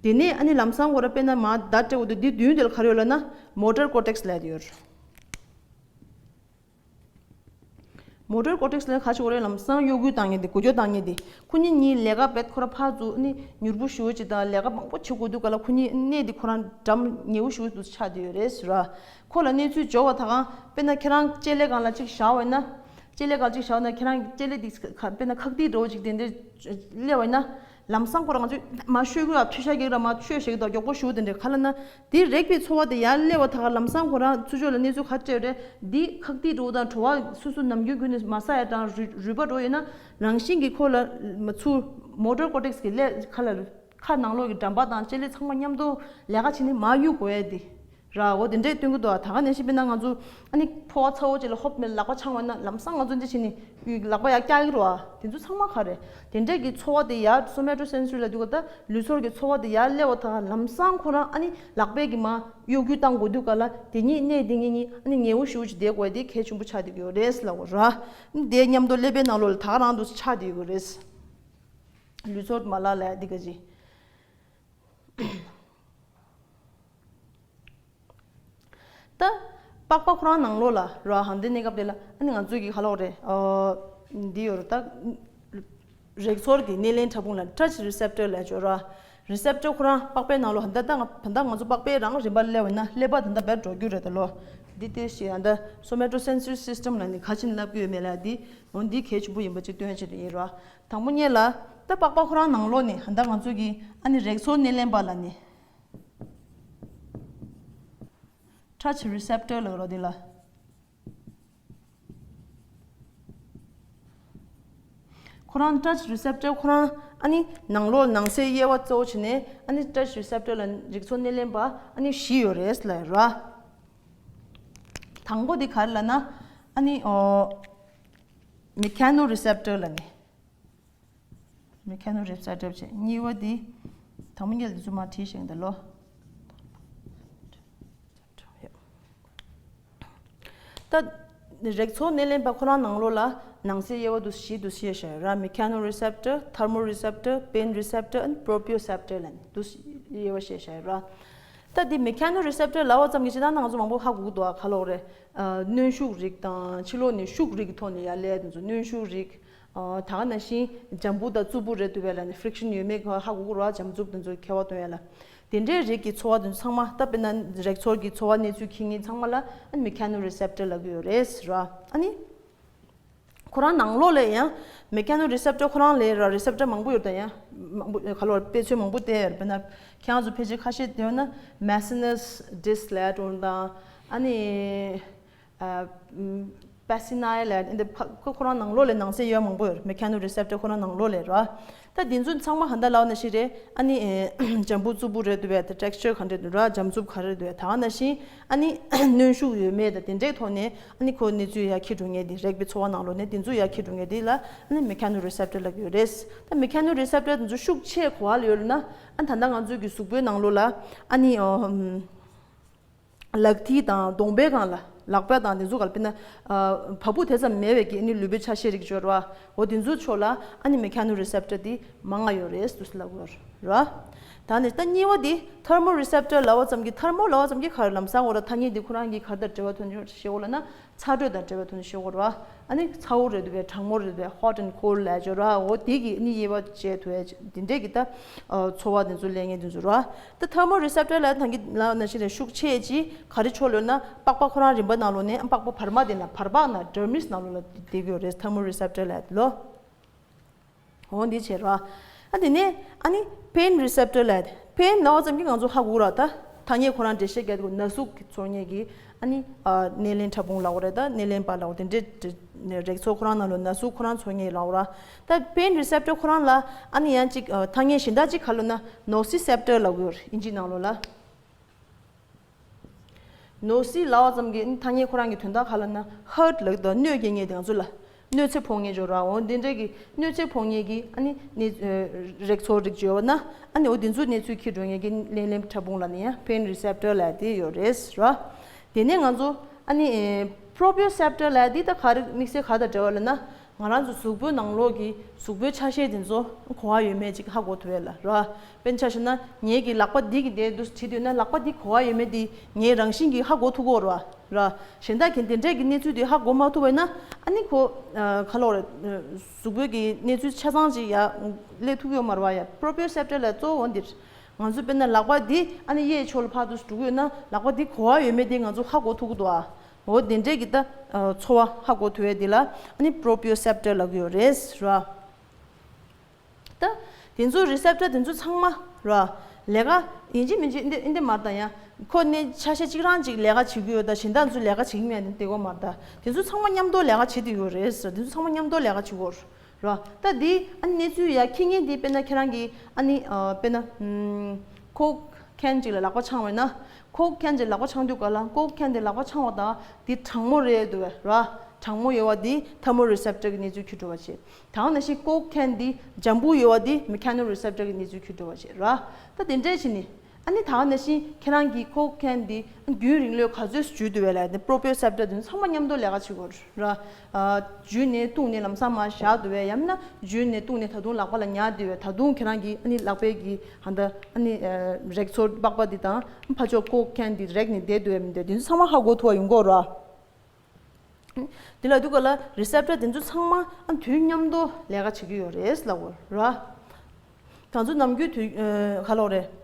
དེ་ནས་ཨ་ནི་ལམ་སང་ཁོ་ར་དཔེར་ན་མར་བརྡ་སྤྲད་འོ་དེ་འདི་མདུན་དེ་ལ་ག་རེ་ཡོད་ལབ་ན་མོ་ཊར་ཀོར་ཊེག་སི་ལབ་དེ་ཡོད་རེད། མོ་ཊར་ཀོར་ཊེག་སི་ལ་ག་ཅིག་ཡོད་རེད། ལམ་སང་གཡོ་འགུལ་བཏང་མཁན་དེ། འགུལ་སྐྱོད་བཏང་མཁན་དེ། ཁོ་གཉིས་གཉིས་ལས་ཀ་བེད་ཁོ་ར་ཕར་ཚུར་ནི་མྱུར་པོ་ཞེ་པོ་ཅིག་དང་ལས་ཀ་མང་པོ་བྱེད་དགོས་དུས་ག་ལ་ཁོ་གཉིས་གནས་དེ་ཁོ་རང་འགྲམ་ཉེ་བོ་ཞེ་པོ་དུ་ཆགས་བསྡད་ཡོད་རེད་ཟེར་ར། ཁོ་ལ་གནས་ཚུལ་འབྱོར་བ་ད་གང་དཔེར་ན་ཁྱེད་རང་ལྕེ་ལེ་སྒང་ལ་ཅིག་བཞག་པ་ཡིན་ན། ལྕེ་ལེ་སྒང་ཅིག་བཞག་པ་ན་ཁྱེད་རང་ལྕེ་ལེ་དེ་དཔེར་ན་ཁག་ཐིག་འདྲ་བོ་ཅིག་དེ་འདྲ་སླེབས་པ་ཡིན་ན། ལམ་སང་ཁོ་རང་ཚོས་མར་བཤུ་གི་ར། མཐུད་ཤག་གི་ར། མར་བཤུ་ཞིག་དང་མགྱོགས་པོ་ཞུ་དེ་འདྲ་ག་ལབ་ན། དེ་རེག་པའི་ཚོར་བ་དེ་ཡར་སླེབས་པ་ད་ག་ལམ་སང་ཁོ་རང་ཚུར་ཕྱོགས་ལ་གནས་ཚུལ་ག་རེ་སྤྲད་རེད། འདི་ཁག་ཐིག་འདྲ་བོ་དང་བྲོ་བ་སོ་སོ་ནམ་རྒྱུན་ཁུལ་ནས་མ་ཟ་ཡ་དང་རུས་རུས་པ་འདྲ་བོ་ཡོད་ན་རང་བཞིན་གྱིས་ཁོ་ལ་མ་ཚུར་མོ་ཊར་ཀོར་ཊེག་སི་གི་ལས་ཁ་ལ་ཁ་ནང་ལོགས་ཀྱི་འགྲམ་པ་དང་ལྕེ་ལེ་ཚང་མ་མཉམ་དུ་ལས་ཀ་བྱས་ནས་མར་གཡུག་དགོས་ཡ་དེ། ར། འོ་དེ་འདྲས་སྟོན་གྱི་འདུག་ཨ། ད་ག་ནང་བཞིན་དཔེར་ན་ང་ཚོ་ཨ་ནི་ཕོ་བ་ཚ་བོ་ཅིག་ལ་ཧོབ་ནས་ལག་པ་འཆང་བ་ན་ལམ་སང་ང་ཚོ་འདི་བྱས་ནས་ལག་པ་ཡར་བཀྱག་གི་རེད་བ། དེ་ཚོ་ཚང་མ་ག་རེད། དེ་འདྲས་ཀྱི་ཚོར་བ་དེ་ཡར་སོ་མ་ཊོ་སེན་སོ་རི་ལབ་དུས་ག་ད་ལུས་ཚོར་གྱི་ཚོར་བ་དེ་ཡར་སླེབས་པ་ད་ག་ལམ་སང་ཁོ་རང་ཨ་ནི་ལག་པས་ཀྱི་མར་གཡོ་འགུལ་བཏང་དགོས་དུས་ག་ལ་དེ་གཉིས་གནས་དེ་གཉིས་གཉིས་ཨ་ནི་ཉེ་བོ་ཞེ་པོ་ཅིག་བསྡད་དགོས་ཡ་དེ་གལ་ཆེན་པོ་ཆགས་བསྡད་ཀྱི་ཡོད་རེད་ལབ་དགོས་ར། དེ་མཉམ་དུ་ཀླད་པའི་ནང་ལོགས་ལ་ད་ག་རང་དུ་ཆགས་བསྡད་ཀྱི་ཡོད་རེད། ལུས་ཚོར་མ་ལག་ལབ་ཡ་འདི་ག་ཅིག་ད་པགས་པ་ཁོ་རང་ནང་ལོགས་ལ་ར། ཧ་འདི་གནས་སྐབས་དེ་ལ་ཨ་ནི་ང་ཚོའི་གི་ཁ་ལོག་རེད། ཨོ། འདི་ཡོད་རེད་ད། རེག་ཚོར་གྱི་སྣེ་ལེན་ཕྲ་ཕུང་ལ་ཊཆ་རི་སེབ་ཊར་ལབ་ཡོད་ར། རི་སེབ་ཊར་ཁོ་རང་པགས་པའི་ནང་ལོགས་ད་ལྟ་ང་ད་ལྟ་ང་ཚོ་པགས་པའི་རང་རིམ་པ་སླེབས་པ་ན་ཀླད་པ་ད་ལྟ་བེད་འགྲོ་རྒྱུ་རེད་ད་ལོ། འདི་ལྟས་ཤིག་ཨ་ད་སོ་མ་ཊོ་སེན་སོ་རི་སིས་ཊམ་ལབ་ནི་ག་ཅིག་ལབ་ཀྱི་ཡོད་མེད་ལ་འདི། འོ་འདི་གལ་ཆེན་པོ་ཡིན་པ་ཅིག་སྟོན་ཆེད་དུ་ཡིན་ར། དང་པོ་ཉིད་ལ། ད་པགས་པ་ཁོ་རང་ནང་ལོགས་ནས་ད་ང་ཚོ་གི་ཨ་ནི་རེག་ཚོར་སྣེ་ལེན་པ་ལ་ནི། ཊཆ་རི་སེབ་ཊར་ལབ་རོ་འདི་ལ། ཁོ་རང་ཊཆ་རི་སེབ་ཊར་ཁོ་རང་ཨ་ནི་ནང་ལོགས་ནང་གསེས་དབྱེ་བ་གཙོ་བོ་བྱས་ནས་ཨ་ནི་ཊཆ་རི་སེབ་ཊར་ལ་རེག་ཚོར་སྣེ་ལེན་པ་ཨ་ནི་བཞི་ཡོད་རེད་ལབ་ར། ད་ དང་པོ་དེ་ག་རེ་ལབ་ན། ཨ་ནི་ཨོ། མེ་ཁ་ནོ་རི་སེབ་ཊར་ལབ་ནི། མེ་ཁ་ནོ་རི་སེབ་ཊར་བྱས། གཉིས་པ་དེ། དང་པོ་ཉིད་དེ་ཚོ་མར་བྲིས་ཤིང་འདི་ལོ། ད། རེག་ཚོགས་སྣེ་ལེན་པ་ཁོ་རང་ནང་ལོགས་ལ་ནང་གསེས་དབྱེ་བ་དུ་བཞི་དུ་ཕྱེ་བཞག་ཡོད་ར། མེ་ཁ་ནོ་རི་སེབ་ཊར། ཐར་མོ་རི་སེབ་ཊར། པེན་རི་སེབ་ཊར། ཨན་པྲོ་པི་ཡོ་སེབ་ཊར་ལབ་ནས་དུ་དབྱེ་བ་ཕྱེ་བཞག་ཡོད་ར། ད་འདི་མེ་ཁ་ནོ་རི་སེབ་ཊར་ལབ་པ་ཙམ་གྱིས་ཅི་ད་ང་ཚོ་མང་པོ་ཧ་གོ་གི་འདུག་ཨ། ག་ལོག་རེད། ཨ། གནོན་ཤུགས་རིགས་དང་ཕྱི་ལོགས་ནས་ཤུགས་རིགས་ཀྱི་ཐོག་ནས་ཡར་སླེབས་དེ་ཚོ་གནོན་ཤུགས་རིགས། ཨ། ད་ག་ནང་བཞིན་འཇམ་པོ་དང་རྩུབ་པོ་རེད་འདུག་པས་ལབ་ནས་ཕི་རིག་ཤན་ཡོད་མེད་ཧ་གོ་གི་ར། འཇམ་རྩུབ་དེ་ཚོ་ཁྱད་པར་སྟོན་ཡ་ལ། དེ་འདྲའི་རིགས་ཀྱི་ཚོར་བ་དེ་ཚོ་ཚང་མ། ད་དཔེར་ན་རེག་ཚོགས་ཀྱི་ཚོར་བ་གནས་ཚུལ་འཁྱེར་མཁན་ཚང་མ་ལ་ཨ་ནི་མེ་ཁ་ནོ་རི་སེབ་ཊར་ལབ་ཀྱི་ཡོད་རེད་ཟེར་བ། ཨ་ནི་ཁོ་རང་ནང་ལོགས་ལ་ཡང་མེ་ཁ་ནོ་རི་སེབ་ཊར་ཁོ་རང་ལ་ར་རི་སེབ་ཊར་མང་པོ་ཡོད་ད། ཡང་མང་པོ་ག་ལོག་དཔེ་མཚོན་མང་པོ་བསྟན་ཡོད་རེད། དཔེར་ན་ཁྱེད་རང་ཚོ་ཕལ་ཆེར་ཁ་ཤས་བསྟན་ཡོད་ན་མེ་སི་ནས་ཌི་སི་ལེ་ཊི་འོ་དང་། ཨ་ནི་ཨ། པེ་སི་ནའི་ལབ་འདི་ཕ་ཁོ་ཁོ་རང་ནང་ལོགས་ལ་ནང་གསེས་དབྱེ་བ་མང་པོ་ཡོད་རེད། མེ་ཁ་ནོ་རི་སེབ་ཊར་ཁོ་རང་ནང་ལོགས་ལ་ར། ད་འདི་ཚོ་ཚང་མ་ཧ་ད་ལབ་ན་ཞིག་རེད། ཨ་ནི་ཨེ། འཇམ་པོ་རྩུབ་པོ་རེད་འདུག་པས། ད་ཊེག་སི་ཅར་ག་འདྲ་འདུག་ར། འཇམ་རྩུབ་ག་རེ་འདུག་པས། ད་ག་ནང་བཞིན་ཨ་ནི་གནོན་ཤུགས་ཡོད་མེད་དང་དེ་འདྲའི་ཐོག་ནས་ཨ་ནི་ཁོ་གནས་ཚུལ་ཡར་འཁྱེར་འགྲོ་མཁན་དེ། རེག་པའི་ཚོར་བ་ནང་ལོགས་ནས་དེ་ཚོ་ཡར་འཁྱེར་འགྲོ་མཁན་དེ་ལ་ཨ་ནི་མེ་ཁ་ནོ་རི་སེབ་ཊར་ལབ་ཀྱི་ཡོད་རེད། ད་མེ་ཁ་ནོ་རི་སེབ་ཊར་དེ་ཚོ་ཤུགས་ཆེ་ག་པར་ལ་ཡོད་ལབ་ན། ཨ་ད་ལྟ་ང་ཚོའི་གི་གཟུགས་པོའི་ནང་ལོགས་ལ་ཨ་ནི་ཨོ། ལག་མཐིལ་དང་གདོང་པའི་སྒང་ལ། ལག་པ་དང་དེ་ཚོ་ག་ལ། དཔེར་ན་ཨ། བ་སྤུ་དེ་ཙམ་མེད་པའི་གི་ཨ་ནི་ལུས་པོའི་ཆ་ཤས་རིགས་ཡོད་རེད་བ། འོ་དེ་ཚོའི་ཕྱོགས་ལ་ཨ་ནི་མེ་ཁ་ནོ་རི་སེབ་ཊར་དེ་མང་ང་ཡོད་རེད་ཟེར་ལབ་དགོས་རེད། ད་ནི་ད་གཉིས་པ་དེ་ཐར་མོ་རི་སེབ་ཊར་ལབ་པ་ཙམ་གྱིས། ཐར་མོ་ལབ་པ་ཙམ་གྱིས་ག་རེ། ལམ་སང་འོ་ར་ཐ་སྙད་དེ་ཁོ་རང་གིས་ག་རེ་དང་འབྲེལ་བ་ཐོན་ཤེས་འོ་ལབ་ན། ཚ་དྲོད་དང་འབྲེལ་བའི་ཐོག་ནས་ཤེས་དགོས་རེད་བ། ཨ་ནི་ཚ་བོ་རེད་འདུག་པས། གྲང་མོ་རེད་འདུག་པས། ཧོ་ཊི་ཨེན་ཁོལ་ལྡ་ལབ་ཀྱི་ཡོད་རེད་བ། འོ་དེ་གི་ཨ་ནི་དབྱེ་བ་འབྱེད་ཐུབ་ཡ་དེ་འདྲས་ཀྱི་ད་ཚོར་བ་དེ་ཚོ་སླེབས་མཁན་དེ་ཚོ་རེད་བ། ད་ཐར་མོ་རི་སེབ་ཊར་ལབ་ད་གིན་ལབ་ནང་བཞིན་རེད། ཤུགས་ཆེ་ཅིག་ག་རེ་ཕྱོགས་ལ་ཡོད་ན། པགས་པ་ཁོ་རང་རིམ་པ་ནང་ལོགས་ནས་པགས་པ་བར་མ་དེ་ན། བར་པ་ན་ཌར་མི་སི་ནང་ལོགས་ལ་བསྡད་ཀྱི་ཡོད་རེད། ཐར་མོ་རི་སེབ་ཊར་ལབ་ལོ། འོ་འདི་བྱས་ར། ཨ་དེ་ནས་ཨ་ནི་པེན་རི་སེབ་ཊར་ལབ། པེན་ལབ་པ་ཙམ་གྱིས་ང་ཚོ་ཧ་གོ་ར། ད་ཐ་སྙད་ཁོ་རང་འགྲེལ་བཤད་རྒྱག་དུས་ན་ཟུག་གི་ཚོར་མཁན་གྱི་ཨ་ནི་ཨ་སྣེ་ལེན་ཕྲ་ཕུང་ལབ་དགོས་རེད། ད་སྣེ་ལེན་པ་ལབ་དགོས། དེ་འདྲའི་རེག་ཚོགས་ཁོ་རང་ནང་ལོགས་ན་ཟུག་ཁོ་རང་ཚོར་མཁན་ལབ་དགོས་ར། ད་པེན་རི་སེབ་ཊར་ཁོ་རང་ལ་ཨ་ནི་ཡང་ཅིག་ཨ་ཐ་སྙད་གཞན་དག་ཅིག་ག་ལབ་ན་ནོ་སི་སེབ་ཊར་ལབ་དགོས་རེད། ཨིན་ཇི་ནང་ལོགས་ལ། ནོ་སི་ལབ་པ་ཙམ་གྱིས་ཐ་སྙད་ཁོ་རང་གི་དོན་དག་ག་ལབ་ན་ཧར་ཊི་ལབ་ཀྱི་འདུག་གནོད་སྐྱེལ་མཁན་དེ་ང་ཚོ་ལ་གནོད་འཚེ་ཕོག་མཁན་ཅིག་ཡོད་ར། འོ་འདི་འདྲས་ཀྱི་གནོད་འཚེ་ཕོག་མཁན་གྱི་ཨ་ནི་ནི་ཨ་རེག་ཚོགས་རིགས་ཅིག་ཡོད་ན། ཨ་ནི་འོ་འདི་ཚོ་གནས་ཚུལ་འཁྱེར་འགྲོ་མཁན་གྱི་སྣེ་ལེན་ཕྲ་ཕུང་ལབ་ནི་ཡང་པེན་རི་སེབ་ཊར་ལབ་དེ་ཡོད་རེད་ར། དེ་ནས་ང་ཚོ་ཨ་ནི་ཨེ་པྲོ་པི་ཡོ་སེབ་ཊར་ལབ་དེ་ད་ག་རེ་དམིགས་བསལ་ག་དང་འབྲེལ་བ་ལབ་ན། ང་རང་ཚོ་གཟུགས་པོའི་ནང་ལོགས་ཀྱི་གཟུགས་པོའི་ཆ་ཤས་དེ་ཚོ་ག་པར་ཡོད་མེད་ཅིག་ཧ་གོ་ཐུབ་ཡས་ལ་ར། དཔེར་ན་ཆ་བཞག་ན་ངེད་ཀྱི་ལག་པ་འདི་གི་དེ་འདུག་བྲིས་དུས་ན་ལག་པ་འདི་ག་པར་ཡོད་མེད་འདི་ངའི་རང་བཞིན་གྱིས་ཧ་གོ་ཐུབ་ཀྱི་ཡོད་རེད་བ། ར། གཞན་དག་གིས་དེ་འདྲས་ཀྱི་གནས་ཚུལ་དེ་ཧ་གོ་མ་ཐུབ་པ་ཡིན་ན། ཨ་ནི་ཁོ་ཨ་ག་ལབ་དགོས་རེད། གཟུགས་པོའི་གི་གནས་ཚུལ་ཆ་ཚང་ཅིག་ཡར་སླེབས་ཐུབ་ཀྱི་ཡོད་མ་རེད་བ། ཡ་པྲོ་པི་ཡོ་སེབ་ཊར་ལ་གཙོ་བོ་འདིར་ང་ཚོ་དཔེར་ན་ལག་པ་འདི་ཨ་ནི་གཡས་ཕྱོགས་ལ་ཕར་འདུག་འགྲོ་གི་ཡོད་ན་ལག་པ་འདི་ག་པར་ཡོད་མེད་དེ་ང་ཚོ་ཧ་གོ་ཐུབ་ཀྱི་འདུག་ཨ། འོ་དེ་འདྲས་ཀྱི་ད་ཨ་ཚོར་བ་ཧ་གོ་ཐུབ་ཡས་འདི་ལ་ཨ་ནི་པྲོ་པི་ཡོ་སེབ་ཊར་ལབ་ཀྱི་ཡོད་རེད་ར། ད་དེ་ཚོ་རི་སེབ་ཊར་དེ་ཚོ་ཚང་མ་ར། ལས་ཀ་ཡིན་གཅིག་མིན་གཅིག་འདི་འདི་མར་དང་ཡང་ཁོ་ནི་ཆ་ཤས་གཅིག་རང་གཅིག་ལས་ཀ་བྱེད་ཀྱི་ཡོད། ད་གཞན་དག་ཚོ་ལས་ཀ་བྱེད་ཀྱི་མེད་འདི་དེ་གོ་མར། ད་དེ་ཚོ་ཚང་མ་མཉམ་དུ་ལས་ཀ་བྱེད་དུ་ཡོད་རེད་ཟེར། དེ་ཚོ་ཚང་མ་མཉམ་དུ་ལས་ཀ་བྱེད་དགོས་ར། ད་འདི་ཨ་ནི་གནས་ཚུལ་ཡ་ཁྱི་ངན་འདི་དཔེར་ན་ཁྱེད་རང་གིས་ཨ་ནི་ཨ་དཔེར་ན་ཨམ་ཀོག་ཁན་ཅིག་ལ་ལག་པ་འཆང་བས་ན། ཀོག་ཁན་ཅིག་ལག་པ་འཆང་དུས་ག་ལ་ཀོག་ཁན་དེ་ལག་པ་འཆང་བ་དང་དེ་གྲང་མོ་རེད་འདུག་བས་ར། གྲང་མོ་ཡོད་བ་དེ་ཐར་མོ་རི་སེབ་ཊར་གི་གནས་ཚུལ་འཁྱེར་འགྲོ་བ་བྱེད། ད་ག་ནང་བཞིན་ཀོག་ཁན་དེ་འཇམ་པོ་ཡོད་བ་དེ་མེ་ཁ་ནོ་རི་སེབ་ཊར་གི་གནས་ཚུལ་འཁྱེར་འགྲོ་བ་བྱེད་ར། ད་དེ་འདྲས་བྱས་ནས་ཨ་ནི་ད་ག་ནང་བཞིན་ཁྱེད་རང་གིས་ཀོག་ཁན་དེ་རྒྱུན་རིང་ལོས་ག་ཚོད་འཇུ་འདུག་བས་ལབ་ནས་པྲོ་པི་ཡོ་སེབ་ཊར་དེ་ཚོ་ཚང་མ་མཉམ་དུ་ལས་ཀ་བྱེད་དགོས་ར། འཇུས་ནས་བཏུང་ནས་ལམ་སང་མར་བཞག་འདུག་བས། ཡང་ན་འཇུས་ནས་བཏུང་ནས་ད་དུང་ལག་པ་ལ་ཉར་འདུག་བས། ད་དུང་ཁྱེད་རང་གིས་ཨ་ནི་ལག་པའི་གི་ཧ་ད་ཨ་ནི་རེག་ཚོགས་པགས་པ་འདི་དང་ཕར་ཕྱོགས་ཀོག་ཁན་འདི་རེག་ནས་བསྡད་འདུག་བས་མི་འདུག་དེ་ཚོ་ཚང་མ་ཧ་གོ་ཐུབ་པ་ཡོང་གི་ཡོད་ར། འདི་ལ་འདུག་ག་ལ་རི་སེབ་ཊར་དེ་ཚོ་ཚང་མ་ཨ་དུས་མཉམ་དུ་ལས་ཀ་བྱེད་ཀྱི་ཡོད་རེད་ལབ་དགོས་ར། ང་ཚོ་ནམ་རྒྱུན་དུས་ཨ་ག་ལབ་དགོས་རེད།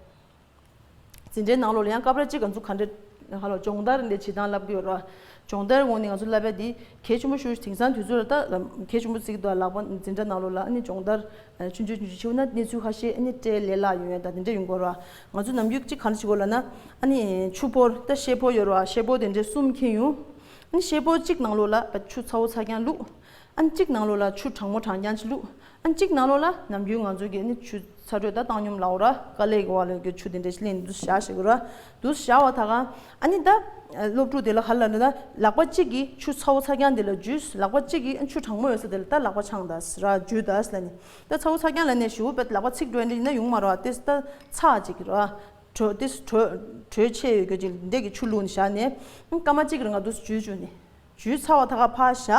འཛིན་གྲྭའི་ནང་ལོགས་ལ་ཡང་སྐབས་རེ་གཅིག་ང་ཚོ་ག་འདྲ་ཧ་ལོ་སྦྱོང་བརྡར་འདི་བྱེད་སྟངས་ལབ་ཀྱི་ཡོད་ར། སྦྱོང་བརྡར་ངོས་ནས་ང་ཚོ་བསླབ་པ་འདི་གལ་ཆེན་པོ་ཞེ་པོ་ཞིག་དེང་སང་དུས་ཚོད་ལ་ད་གལ་ཆེན་པོ་བརྩི་གི་འདུག་ལག་པ་འཛིན་གྲྭ་ནང་ལོགས་ལ་ཨ་ནི་སྦྱོང་བརྡར་ཆུང་ཆུང་ཆུང་ཆུང་བྱེད་ན་གནས་ཚུལ་ཁ་ཤས་ཨ་ནི་སྤྲད་ལས་སླ་ཡོང་ཡ་ད་དེ་འདྲ་ཡོང་གི་ཡོད་ར། ང་ཚོ་ནམ་རྒྱུན་གཅིག་ག་འདྲ་བྱེད་དགོས་ལབ་ན་ཨ་ནི་ཆུ་ཕོར་ད་ཤེལ་ཕོར་ཡོད་ར། ཤེལ་ཕོར་དེ་འདྲ་གསུམ་འཁྱེར་ཡོང་། ཨ་ནི་ཤེལ་སྒོ་གཅིག་ནང་ལོགས་ལ་ཆུ་ཚ་བོ་ཚ་རྐྱང་བླུགས། ཨ་ནི་གཅིག་ནང་ལོགས་ལ་ཆུ་གྲང་མོ་གྲང་རྐྱང་ཅིག་བླུགས། ཨ་ནི་གཅིག་ནང་ལོགས་ལ་ནམ་རྒྱུན་ང་ཚོ་གི་ཨ་ནི་ཆུ་ཚ་དྲོད་ད་བཏང་སྙོམས་ལབ་དགོས་ར། དཀའ་ལས་ཀྱི་འོག་ལ་ཡོད་རྒྱུ་ཆུ་དེ་འདྲ་ཞིག་ལེན་འདུག་བཞག་ཞིག་ར། འདུག་བཞག་པ་ད་ག་ཨ་ནི་ད་སློབ་ཕྲུག་དེ་ལ་ག་ལབ་ན། ད་ལག་པ་གཅིག་གིས་ཆུ་ཚ་བོ་ཚ་རྐྱང་དེ་ལ་འཇུས། ལག་པ་གཅིག་གིས་ཨ་ཆུ་གྲང་མོ་ཡོད་ས་དེ་ལ་ད་ལག་པ་འཆང་ད་ར། འཇུས་ད་ལབ་ནི། ད་ཚ་བོ་ཚ་རྐྱང་ལབ་ནས་ཞུ་བོ་བེད་ལག་པ་ཚིག་འགྲོ་ཡིན་ན་ཡོང་མ་ར། དེ་ད་ཚ་གཅིག་ར། དྲོད་དེ་དྲོད་དྲོད་ཆེ་ཡོད་རྒྱུ་ཅིག་འདྲ་གི་ཆུ་བླུགས་ནས་བཞག་ནས། སྐར་མ་གཅིག་རིང་ང་འདུག་འཇུས་བཅུག་ནས། འཇུས་ཚར་བ་ད་ག་ཕར་བཞག་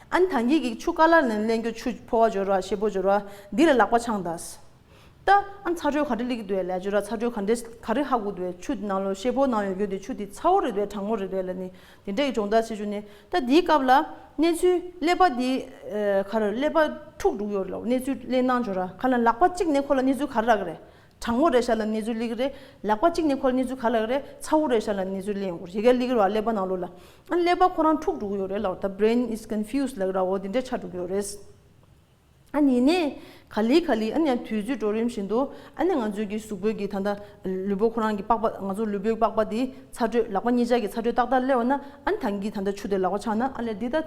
ཨ་ནི་ད་གིན་གི་ཆུ་ཀ་ལ་ནས་ལེན་རྒྱུ་ཆུ་ཕོར་བ་འཇོ་ར། ཤེལ་སྒོ་འཇོ་ར། འདི་ལ་ལག་པ་འཆང་ད། ད་ཨ་ནི་ཚ་དྲོད་ག་འདྲ་སླེབས་ཀྱི་འདུག་ལབ་འཇོ་ར། ཚ་དྲོད་ག་འདྲ་ག་རེ་ཧ་གོ་འདུག་ཆུ་ནང་ལོགས་ཤེལ་སྒོ་ནང་ཡོད་རྒྱུ་དེ་ཆུ་དེ་ཚ་བོ་རེད་འདུག་གྲང་མོ་རེད་འདུག་ལབ་ནི། དེ་འདྲ་གི་སྦྱོང་བརྡར་བྱེད་བཅུག་ནས། ད་དེའི་སྐབས་ལ་གནས་ཚུལ་ཀླད་པ་དེ་ག་རེ་ཀླད་པ་འཁྲུག་འགྲོ་གི་ཡོད་རེད་ལབ། གནས་ཚུལ་གླེང་སྟངས་འཇོ་ར། ག་ལ་ལག་པ་གཅིག་ནས་ཁོ་ལ་གནས་ཚུལ་ག་རེ་རག་གི་རེད། གྲང་མོ་རེད་ཤག་ལབ་གནས་ཚུལ་སླེབས་ཀྱི་རེད། ལག་པ་གཅིག་ནས་ཁོ་ལ་གནས་ཚུལ་ག་ལ་རེད། ཚ་བོ་རེད་ཤག་ལབ་གནས་ཚུལ་སླེབས་ཡོང་གི་རེད། ཡི་གེ་སླེབས་ཀྱི་རེད་བ་ཀླད་པ་ནང་ལོགས་ལ། ཨ་ཀླད་པ་ཁོ་རང་འཁྲུག་འགྲོ་གི་ཡོད་རེད་ལབ། ད་brain is confused ལབ་ཀྱི་ར། འོ་དེ་འདྲ་ཆགས་འགྲོ་གི་ཡོད་རེད། ཨ་ནི་ནས་ག་ལེ་ག་ལེ་ཨ་ནི་ཡང་དུས་ཚོད་འགྲོ་རིམ་བཞིན་དུ་ཨ་ནི་ང་ཚོའི་གི་གཟུགས་པོའི་གི་ད་ལྟ་ལུས་པོ་ཁོ་རང་གི་པགས་པ། ང་ཚོ་ལུས་པོའི་པགས་པ་དེ་ཚ་དྲོད། ལག་པ་གཉིས་ཆ་གི་ཚ་དྲོད་ཏག་ཏག་སླེབས་པ་ན། ཨ་ནི་ད་གིན་ད་ལྟ་ཆུ་དེ་ལག་པ་འཆང་ན། ཨ་ལས་འདི་ད་